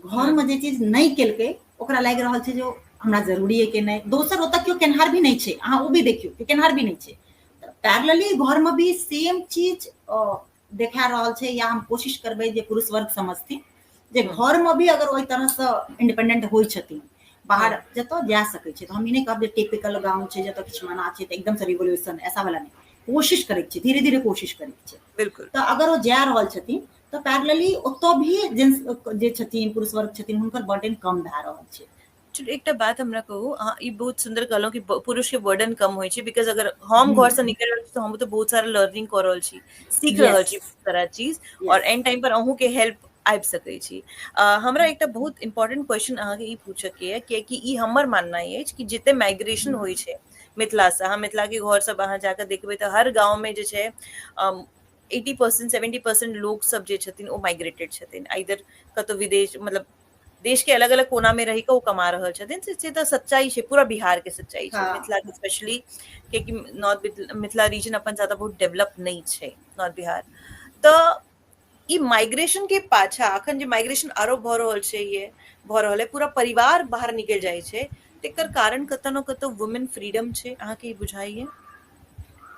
घर में जे चीज नहि केलकै ओकरा लागि रहल छै जे हमरा जरूरी है केनाइ, दोसर ओतऽ केओ केनहार भी नहि छै, अहाँ ओ भी देखियौ केओ केनहार भी नहि छै। पैरेलली घर में भी सेम चीज देखा रहल छै, या हम कोशिश करबै जे पुरुष वर्ग समझथिन जे घर में भी अगर ओहि तरह से इंडिपेंडेंट होइ छथिन, बाहर जतऽ जा सकै छै। तऽ हम ई नहि कहब जे टिपिकल गाँव छै जतऽ किछु मना छै तऽ एकदम से रिवोल्यूशन ऐसा वाला नहि, कोशिश करैके छै, धीरे धीरे कोशिश करैके छै। बिल्कुल। तऽ अगर ओ जा रहल छथिन तऽ पैरेलली ओतऽ भी जेंट्स जे छथिन, पुरुष वर्ग छथिन, हुनकर बर्डन कम भए रहल छै। चलू एकटा बात हमरा कहू, अहाँ ई बहुत सुन्दर कहलहुँ कि पुरुष के बर्डन कम होइ छै, because अगर हम घर से निकल रहल छी तऽ हम तऽ बहुत सारा लर्निंग कऽ रहल छी, सीख रहल छी बहुत सारा चीज, और एंड टाइम पर अहूँ के हेल्प आबि सकै छी। हमरा एकटा बहुत इम्पोर्टेंट क्वेश्चन अहाँके ई पूछऽ के यऽ, कियाकि ई हमर माननाइ अछि कि जते माइग्रेशन होइ छै मिथिलासँ, अहाँ मिथिलाके घर सब अहाँ जाकऽ देखबै तऽ हर गाँवमे जे छै 80% 70% लोक सब जे छथिन ओ माइग्रेटेड छथिन, आइदर कतौ विदेश मतलब देश के अलग अलग कोना में रहि कऽ ओ कमा रहल छथिन, से तऽ सच्चाई छै, पूरा बिहार के सच्चाई छै, मिथिला के स्पेशली, कियाकि नॉर्थ मिथिला रीजन अपन ज्यादा बहुत डेवलप नहि छै, नॉर्थ बिहार। तऽ ई माइग्रेशन के पाछा अखन जे माइग्रेशन आरो भऽ रहल छै, ये भऽ रहल है, पूरा परिवार बाहर निकलि जाइ छै, तेकर कारण कतौ न कतौ वुमेन फ्रीडम छै। अहाँके ई बुझाइया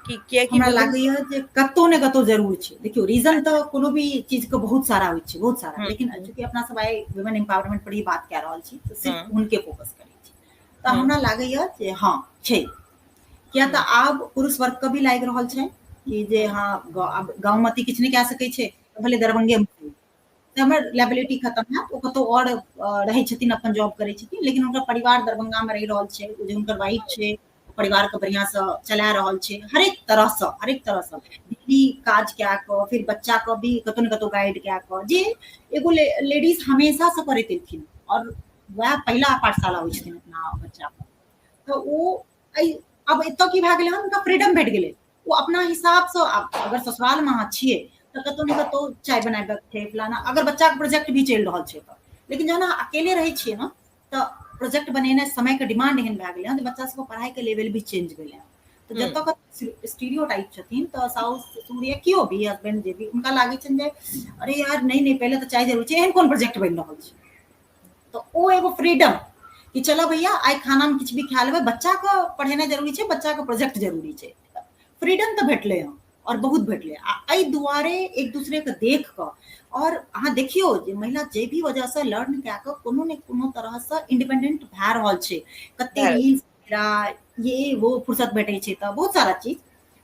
कि कियाकि हमरा लागैया जे कतौ ने कतौ जरूर छै। देखियौ, रीजन तऽ कोनो भी चीज के बहुत सारा होइ छै, बहुत सारा, लेकिन चूंकि अपना सब आइ वुमेन एम्पावरमेंट पर ही बात कए रहल छी तऽ सिर्फ हुनके फोकस करै छी, तऽ हमरा लागैया जे हँ छै। किया तऽ आब पुरुष वर्ग के भी लागि रहल छै कि जे हँ आब गाँव मे किछु नहि कए सकै छै, भले दरभंगे मे हमर लाइबिलिटी खतम हैत, ओ कतौ आओर रहै छथिन, अपन जॉब करै छथिन, लेकिन हुनकर परिवार दरभंगा मे रहि रहल छै, ओ जे हुनकर वाइफ छै परिवार के बढ़िया से चला रहल छै, हरेक तरहसँ, हरेक तरहसँ डेली काज कए कऽ, फिर बच्चा के भी कतौ ने कतौ गाइड कए कऽ, जे एगो लेडीज हमेशा से करैत एलखिन और वएह पहिला पाठशाला होइ छथिन अपना बच्चा के, तऽ ओ एहि आब एतऽ की भए गेलै हन, हुनका फ्रीडम भेट गेलै, ओ अपना हिसाबसँ। आब अगर ससुरालमे अहाँ छियै तऽ कतौ ने कतौ चाय बनाबऽ छै, फलाना, अगर बच्चाके प्रोजेक्ट भी चलि रहल छै तऽ, लेकिन जहन अहाँ अकेले रहै छियै ने तऽ प्रोजेक्ट बनेनाइ समयके डिमांड एहन भए गेलै हन जे बच्चा सबके पढ़ाइके लेवल भी चेंज भेलै हन। तऽ जतऽ कतौ स्टीरियो टाइप छथिन तऽ साउस ससुर या केओ भी हस्बैंड जे भी, हुनका लागै छनि जे अरे यार नहि नहि, पहिले तऽ चाय जरूर छै, एहन कोन प्रोजेक्ट बनि रहल छै। तऽ ओ एगो फ्रीडम कि चलो भैया आइ खानामे किछु भी खा लेबै, बच्चाके पढ़ेनाइ जरूरी छै, बच्चाके प्रोजेक्ट जरूरी छै। फ्रीडम तऽ भेटलै हँ आओर बहुत भेटलै। आ एहि दुआरे एक दूसरेके देख कऽ, आओर अहाँ देखियौ जे महिला जे भी वजहसँ लर्न कए कऽ कोनो ने कोनो तरहसँ इंडिपेंडेंट भए रहल छै, कते रील्स ये वो फुर्सत भेटै छै तऽ बहुत सारा चीज।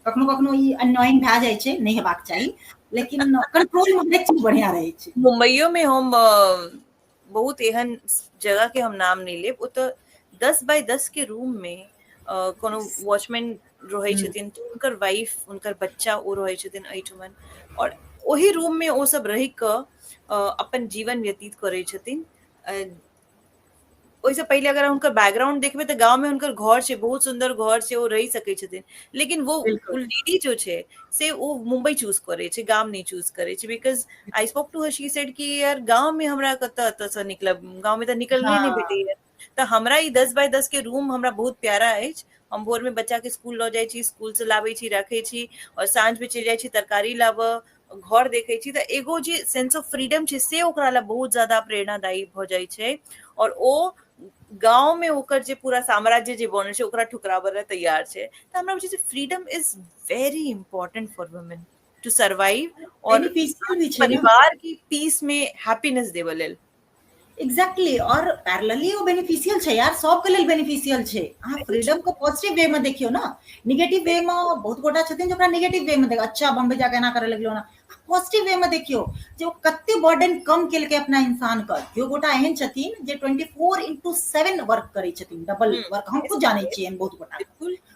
कखनो कखनो ई अनोइंग भए जाइ छै, नहि हेबाक चाही, लेकिन कंट्रोल मे हरेक चीज बढ़िया रहै छै। मुंबईयो में हम बहुत एहन जगह के हम नाम नहि लेब, ओतऽ 10 बाय 10 के रूम में कोनो वॉचमैन रहै छथिन तऽ हुनकर वाइफ, हुनकर बच्चा, ओ रहै छथिन एहिठमन आओर ओहि रूम में ओ सब रहि कऽ अपन जीवन व्यतीत करै छथिन। ओहिसँ पहिले अगर हुनकर बैकग्राउंड देखबै तऽ गाँवमे हुनकर घर छै, बहुत सुन्दर घर छै, ओ रहि सकै छथिन, लेकिन वो लेडी जो छै से ओ मुंबई चूज करै छै, गाम नहि चूज करै छै, because I spoke to her, she said कि यार गाँव में हमरा कतऽ एतऽसँ निकलब, गाँव में तऽ निकलने नहि भेटैया, तऽ हमरा ई 10 बाय 10 के रूम हमरा बहुत प्यारा अछि। हम भोर में बच्चा के स्कूल लऽ जाइ छी, स्कूल से लाबै छी, रखै छी आओर साँझ मे चलि जाइ छी तरकारी लाबऽ, घर देखै छी। तऽ एगो जे सेंस ऑफ फ्रीडम छै से ओकरा लए बहुत ज्यादा प्रेरणादायी भऽ जाइ छै आओर ओ गाँव में ओकर जे पूरा साम्राज्य जे बनल छै ओकरा ठुकराबै लए तैयार छै। तऽ हमरा बुझै छै freedom is very important for women to survive और बेनिफिशियल भी छै ने। परिवार की पीस में हैप्पीनेस देबऽ लेल। एग्जैक्टली, और पैरेलली ओ बेनिफिशियल छै यार, सबके लेल बेनिफिशियल छै। अहाँ फ्रीडम के पॉजिटिव वे में देखियौ ना, निगेटिव वे में बहुत गोटा छथिन जे ओकरा निगेटिव वे में देख, अच्छा बम्बई जाके एना करे लगलो ना। पॉजिटिव वे में देखियौ जे ओ कते बर्डन कम केलकै अपना इंसान के। जो गोटा एहन छथिन जे 24x7 work करै छथिन, डबल वर्क, हम खुद जानै छियै एहन बहुत गोटा,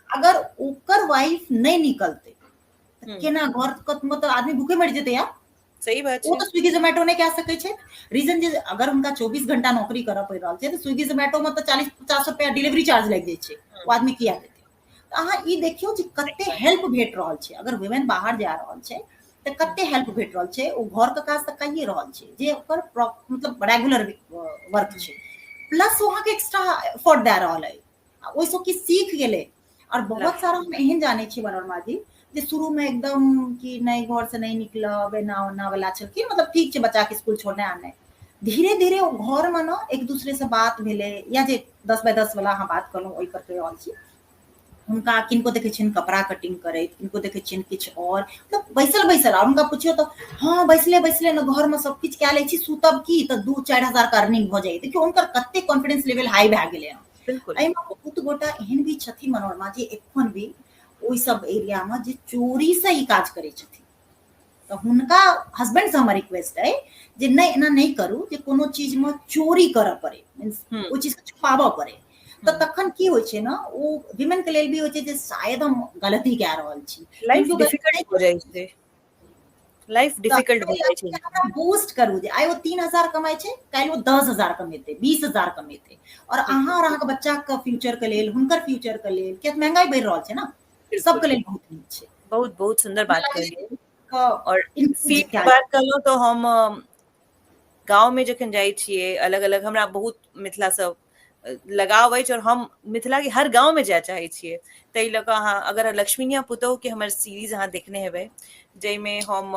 अगर ओकर वाइफ नहि निकलतै तऽ केना घर, मतलब आदमी भूखे मरि जेतै यार। सही बात ओ छै। तऽ स्विगी जोमेटो नहि कए सकै छै। रीजन जे अगर हुनका 24 घंटा नौकरी करऽ पड़ि रहल छै तऽ स्विगी जोमेटो मे तऽ 40-50 रुपया डिलीवरी चार्ज लागि जाइ छै, ओ आदमी किया देतै? तऽ अहाँ ई देखियौ जे कते हेल्प भेट रहल छै। अगर वुमेन बाहर जा रहल छै तऽ कते हेल्प भेट रहल छै। ओ घर के काज तऽ कैये रहल छै जे ओकर मतलब रेगुलर वर्क छै, प्लस ओ अहाँके एक्स्ट्रा एफर्ट दए रहल अइ, ओहिसँ किछु सीख गेलै। और बहुत सारा हम एहन जानै छियै मनोरमा जी जे शुरू मे एकदम कि नहि घर से नहि निकलब, एना ओना वाला छलखिन, मतलब ठीक छै बच्चा के स्कूल छोड़ने आने। धीरे धीरे ओ घर मे ने एक दूसरे से बात भेलै, या जे 10 बाय 10 वाला अहाँ बात कहलहुँ ओहि पर कहि रहल छी। हुनका किनको देखै छियनि कपड़ा कटिंग करैत, किनको देखै छियनि किछु आओर, मतलब बैसल बैसल, आ हुनका पुछियौ तऽ हँ बैसले बैसले ने घरमे सब किछु कए लै छी, सुतब की तऽ 2-4 हजार के अर्निंग भऽ जाइ। देखियौ हुनकर कते कॉन्फिडेंस लेवल हाई भए गेलै हँ। एहिमे बहुत गोटा एहन भी छथिन मनोरमा जी एखन भी ओहि सब एरिया मे जे चोरी से ई काज करै छथिन, तऽ हुनका हस्बैंड से हमर रिक्वेस्ट अइ जे नहि, एना नहि करू जे कोनो चीज मे चोरी करऽ पड़े, मीन्स ओहि चीज के छुपाबऽ पड़े। तऽ तखन की होइ छै ने, ओ विमेन के लेल भी होइ छै जे शायद हम गलती कए रहल छी। लाइफ डिफिकल्ट हो जाइ छै, लाइफ डिफिकल्ट हो जाइ छै। हमरा बूस्ट करू जे आइ ओ 3000 कमाइ छै, काल्हि ओ 10,000 कमेतै, 20,000 कमेतै, और अहाँ और अहाँके बच्चाके फ्यूचर के लेल, हुनकर फ्यूचर के लेल, कियाकि महंगाई बढ़ि रहल छै ने, सबके लेल बहुत नीक छै। बहुत बहुत सुन्दर बात कहलियै। और फी के बात कहलहुँ तऽ हम गाँवमे जखन जाइ छियै, अलग अलग हमरा बहुत मिथिलासँ लगाव अछि और हम मिथिला के हर गाँव में जाय चाहै छियै। ताहि लऽ कऽ अहाँ अगर लक्ष्मीनिया पुतोहु के हमर सीरीज अहाँ देखने हेबै, जाहिमे हम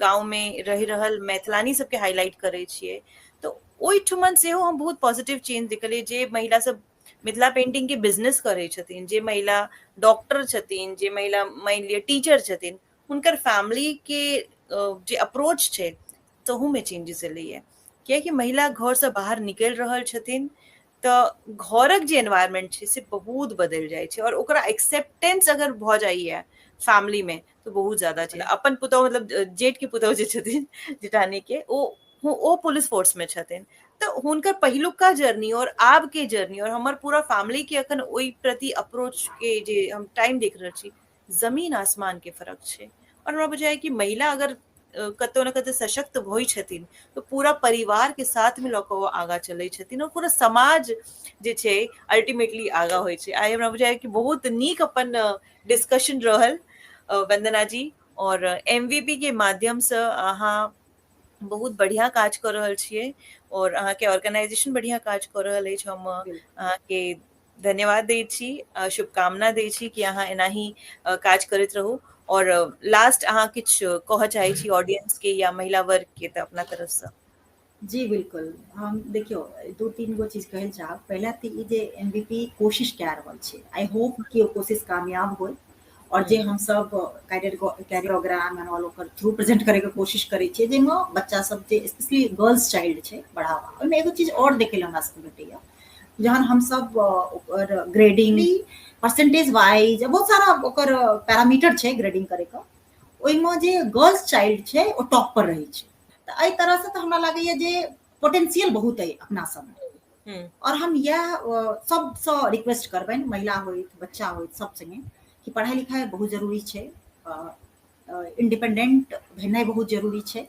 गाँव में रहि रहल मैथिलानी सबके हाईलाइट करै छियै, तऽ ओहिठमन सेहो हम बहुत पॉजिटिव चेंज देखलियै। जे महिला सब मिथिला पेंटिंग के बिजनेस करै छथिन, जे महिला डॉक्टर छथिन, जे महिला मानि लिअ टीचर छथिन, हुनकर फैमिली के जे अप्रोच छै तहूमे चेंजेस एलैए। कियाकि महिला घरसँ बाहर निकलि रहल छथिन तऽ घरक जे एनवायरमेंट छै से बहुत बदलि जाइ छै, और ओकरा एक्सेप्टेंस अगर भऽ जाइए फैमिलीमे तऽ बहुत ज्यादा छै। अपन पुतोहु मतलब जेठ के पुतोहु जे छथिन जेठानी के, ओ पुलिस फोर्स में छथिन, तऽ हुनकर पहिलुका जर्नी और आब के जर्नी और हमर पूरा फैमिली के अखन ओहि प्रति अप्रोच के जे हम टाइम देख रहल छी, जमीन आसमान के फर्क छै। और हमरा बुझाइए कि महिला अगर कतौ ने कतौ सशक्त होइ छथिन तऽ पूरा परिवार के साथ में लऽ कऽ ओ आगाँ चलै छथिन और पूरा समाज जे छै अल्टीमेटली आगाँ होइ छै। आइ हमरा बुझाइए कि बहुत नीक अपन डिस्कशन रहल वंदना जी, और एमवीपी के माध्यम से अहाँ बहुत बढ़िया काज कऽ रहल छियै और अहाँके ऑर्गेनाइजेशन बढ़िया काज कऽ रहल अछि। हम अहाँके धन्यवाद दै छी, शुभकामना दै छी कि अहाँ एनाही काज करैत रहू। और लास्ट अहाँ किछु कहऽ चाहै छी ऑडियंस के या महिला वर्ग के तऽ अपना तरफ से? जी बिल्कुल, हम देखियौ दू तीन गो चीज कहै चाहब। पहिला तऽ ई जे एमवीपी कोशिश कए रहल छै, I hope कि ओ कोशिश कामयाब होय, और जे हमसब कैरियोग्राम एंड ऑल ओकर थ्रू प्रेजेंट करे के कोशिश करै छियै, जाहिमे बच्चा सब जे स्पेशली गर्ल्स चाइल्ड छै बढ़ावा। ओहिमे एगो चीज और देखै लए हमरा सबके भेटैया, जहन हमसब ओकर ग्रेडिंग परसेंटेज वाइज बहुत सारा ओकर पैरामीटर छै ग्रेडिंग करे के, ओहिमे जे गर्ल्स चाइल्ड छै ओ टॉप पर रहै छै। तऽ एहि तरहसँ तऽ हमरा लागैया जे पोटेंशियल बहुत अइ अपना सबमे, और हम इएह सबसँ रिक्वेस्ट करबनि, महिला होइत बच्चा होइत सब संगे, कि पढ़ाइ लिखाइ बहुत जरूरी छै, इंडिपेंडेंट भेनाइ बहुत जरूरी छै,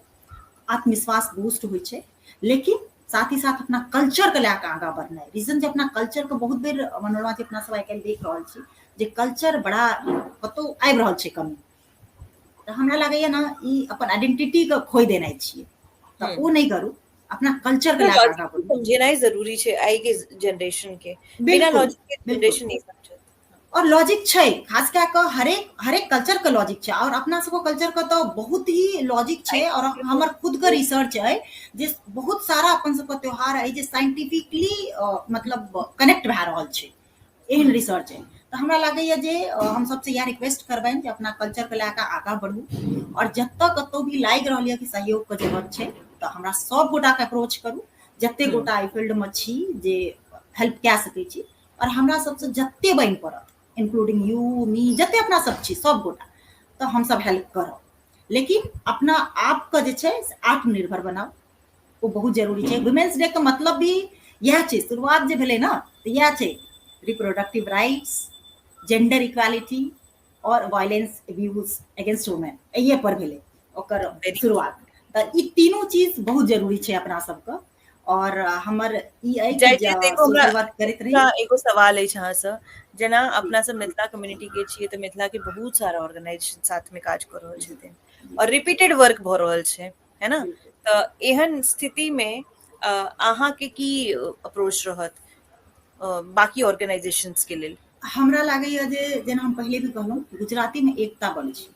आत्मविश्वास बूस्ट होइ छै, लेकिन साथ ही साथ अपना कल्चरके लए कऽ आगाँ बढ़नाइ। रीजन जे अपना कल्चरके बहुत बेर मनोरमा जी अपना सब आइ काल्हि देख रहल छी जे कल्चर बड़ा कतहु आबि रहल छै कमी, तऽ हमरा लागैया ने ई अपन आइडेंटिटीके खोइ देनाइ छियै, तऽ ओ नहि करू, अपना कल्चर के लए कऽ आगाँ बढ़ू। समझेनाइ जरूरी छै आइ के जनरेशन के, बिना लॉजिक के जनरेशन नहीं समझत। और लॉजिक छै खास कए कऽ हरेक हरेक कल्चर के लॉजिक छै, और अपना सबके कल्चर के तऽ बहुत ही लॉजिक छै। और हमर खुद के रिसर्च अइ जे बहुत सारा अपन सबके त्योहार अइ जे साइंटिफिकली मतलब कनेक्ट भए रहल छै, एहन रिसर्च अइ। तऽ हमरा लागैया जे हम सबसँ इएह रिक्वेस्ट करबनि जे अपना कल्चरके लए कऽ आगाँ बढ़ू, और जतऽ कतहु भी लागि रहल यऽ कि सहयोगके जरूरत छै तऽ हमरा सब गोटाके अप्रोच करू, जते गोटा एहि फील्डमे छी जे हेल्प कए सकै छी, और हमरा सबसँ जते बनि पड़त इंक्लूडिंग यू मी, जते अपना सब छी सब गोटा, तऽ हमसब हेल्प करब। लेकिन अपना आपके जे छै से आत्मनिर्भर बनाउ, ओ बहुत जरूरी छै। वुमेन्स डे के मतलब भी इएह छै, शुरुआत जे भेलै ने तऽ इएह छै, रिप्रोडक्टिव राइट्स, जेंडर इक्वालिटी और वायलेंस अब्यूज अगेंस्ट वुमेन, एहिए पर भेलै ओकर शुरुआत। तऽ ई तीनू चीज बहुत जरूरी छै अपना सबके। और हमर ई अछि जे सोशल वर्क करैत रही। एगो सवाल अछि अहाँ से, जेना अपना सब मिथिला कम्युनिटी के छियै तऽ मिथिला के बहुत सारा ऑर्गेनाइजेशन साथ में काज कऽ रहल छथिन और रिपीटेड वर्क भऽ रहल छै, है ना? तऽ एहन स्थिति में अहाँ के की अप्रोच रहत बाकी ऑर्गेनाइजेशंस के लेल? हमरा लागैया जे जेना हम पहिले भी कहलहुँ, गुजराती में एकता बल छै।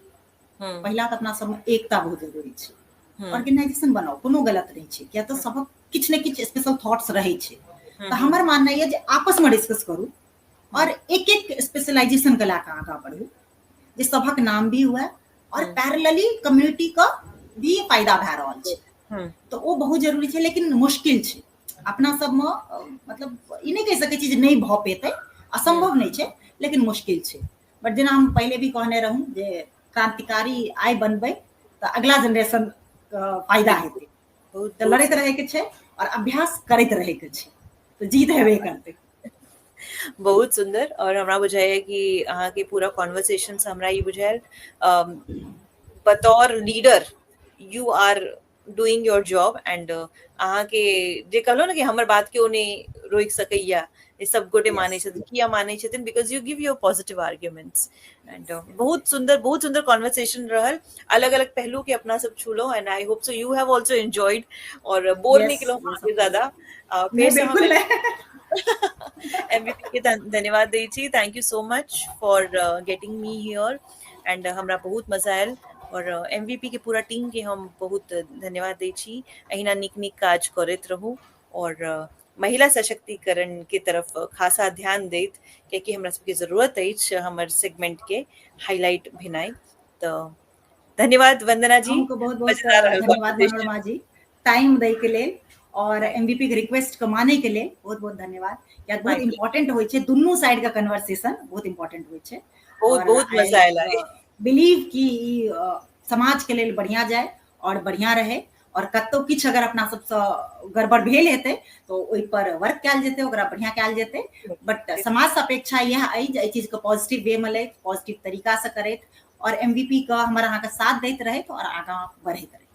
पहिला तऽ अपना सबमे एकता बहुत जरूरी छै। ऑर्गेनाइजेशन बनाउ कोनो गलत नहि छै, किया तऽ सबक किछु ने किछु स्पेशल थॉट्स रहै छै। तऽ हमर माननाइ यऽ जे आपसमे डिस्कस करू और एक एक स्पेशलाइजेशन के लए कऽ आगाँ बढ़ू, जे सबक नाम भी हुए और पैरेलली कम्युनिटी के भी फायदा भए रहल छै, तऽ ओ बहुत जरूरी छै। लेकिन मुश्किल छै अपना सबमे, मतलब ई नहि कहि सकै छी जे नहि भऽ पेतै, असम्भव नहि छै, लेकिन मुश्किल छै। बट जेना हम पहिले भी कहने रहूँ जे क्रांतिकारी आइ बनबै तऽ अगला जेनरेशन फायदा हेतै, तऽ लड़ैत रहैके छै और अभ्यास करैत रहैके छै, तऽ जीत हेबे करतै। बहुत सुंदर। और हमरा बुझाइए कि अहाँके पूरा कॉन्वर्सेशन से हमरा ई बुझायल, बतौर leader you are doing your job, and अहाँके जे कहलहुँ ने कि हमर बात केओ नहि रोकि सकैया, ई सब गोटे मानै छथिन। किया मानै छथिन? Because you give your positive arguments. And बहुत सुंदर कॉन्वर्सेशन रहल, अलग अलग पहलू के अपना सब छूलो, and I hope so you have also enjoyed और बोर नहीं केलहुँ अहाँके ज्यादा। फेर एमवीपी के धन्यवाद दै छी। Thank you so much for getting me here and हमरा बहुत मजा आयल और एमवीपी के पूरा टीम के हम बहुत धन्यवाद दै छी। एहिना नीक नीक काज करैत रहू और महिला सशक्तिकरण के तरफ खासा ध्यान दैत, कियाकि हमरा सबके जरूरत अछि हमर सेगमेंट के हाईलाइट भेनाइ। तऽ धन्यवाद वंदना जी। अहूँके बहुत बहुत मजेदार रहल धन्यवाद conversation। Manorama जी, टाइम दै के लेल और एमवीपी के रिक्वेस्ट के मानै के लेल बहुत बहुत धन्यवाद। किया बहुत My pleasure। Important होइ छै, दुनू साइड के कन्वर्सेशन बहुत इम्पोर्टेंट होइ छै। बहुत और बहुत मजा आयल आइ। बिलीव कि ई समाज के लेल बढ़िया जाय और बढ़िया रहे, और कतौ किछु अगर अपना सबसँ गड़बड़ भेल हेतै तऽ ओहि पर वर्क कयल जेतै, ओकरा बढ़िया कयल जेतै। बट समाज से अपेक्षा इएह अइ जे एहि चीज के पॉजिटिव वे में लैत, पॉजिटिव तरीका से करैत और एमवीपी के हमर अहाँके साथ दैत रहैत और आगाँ बढ़ैत रहैत।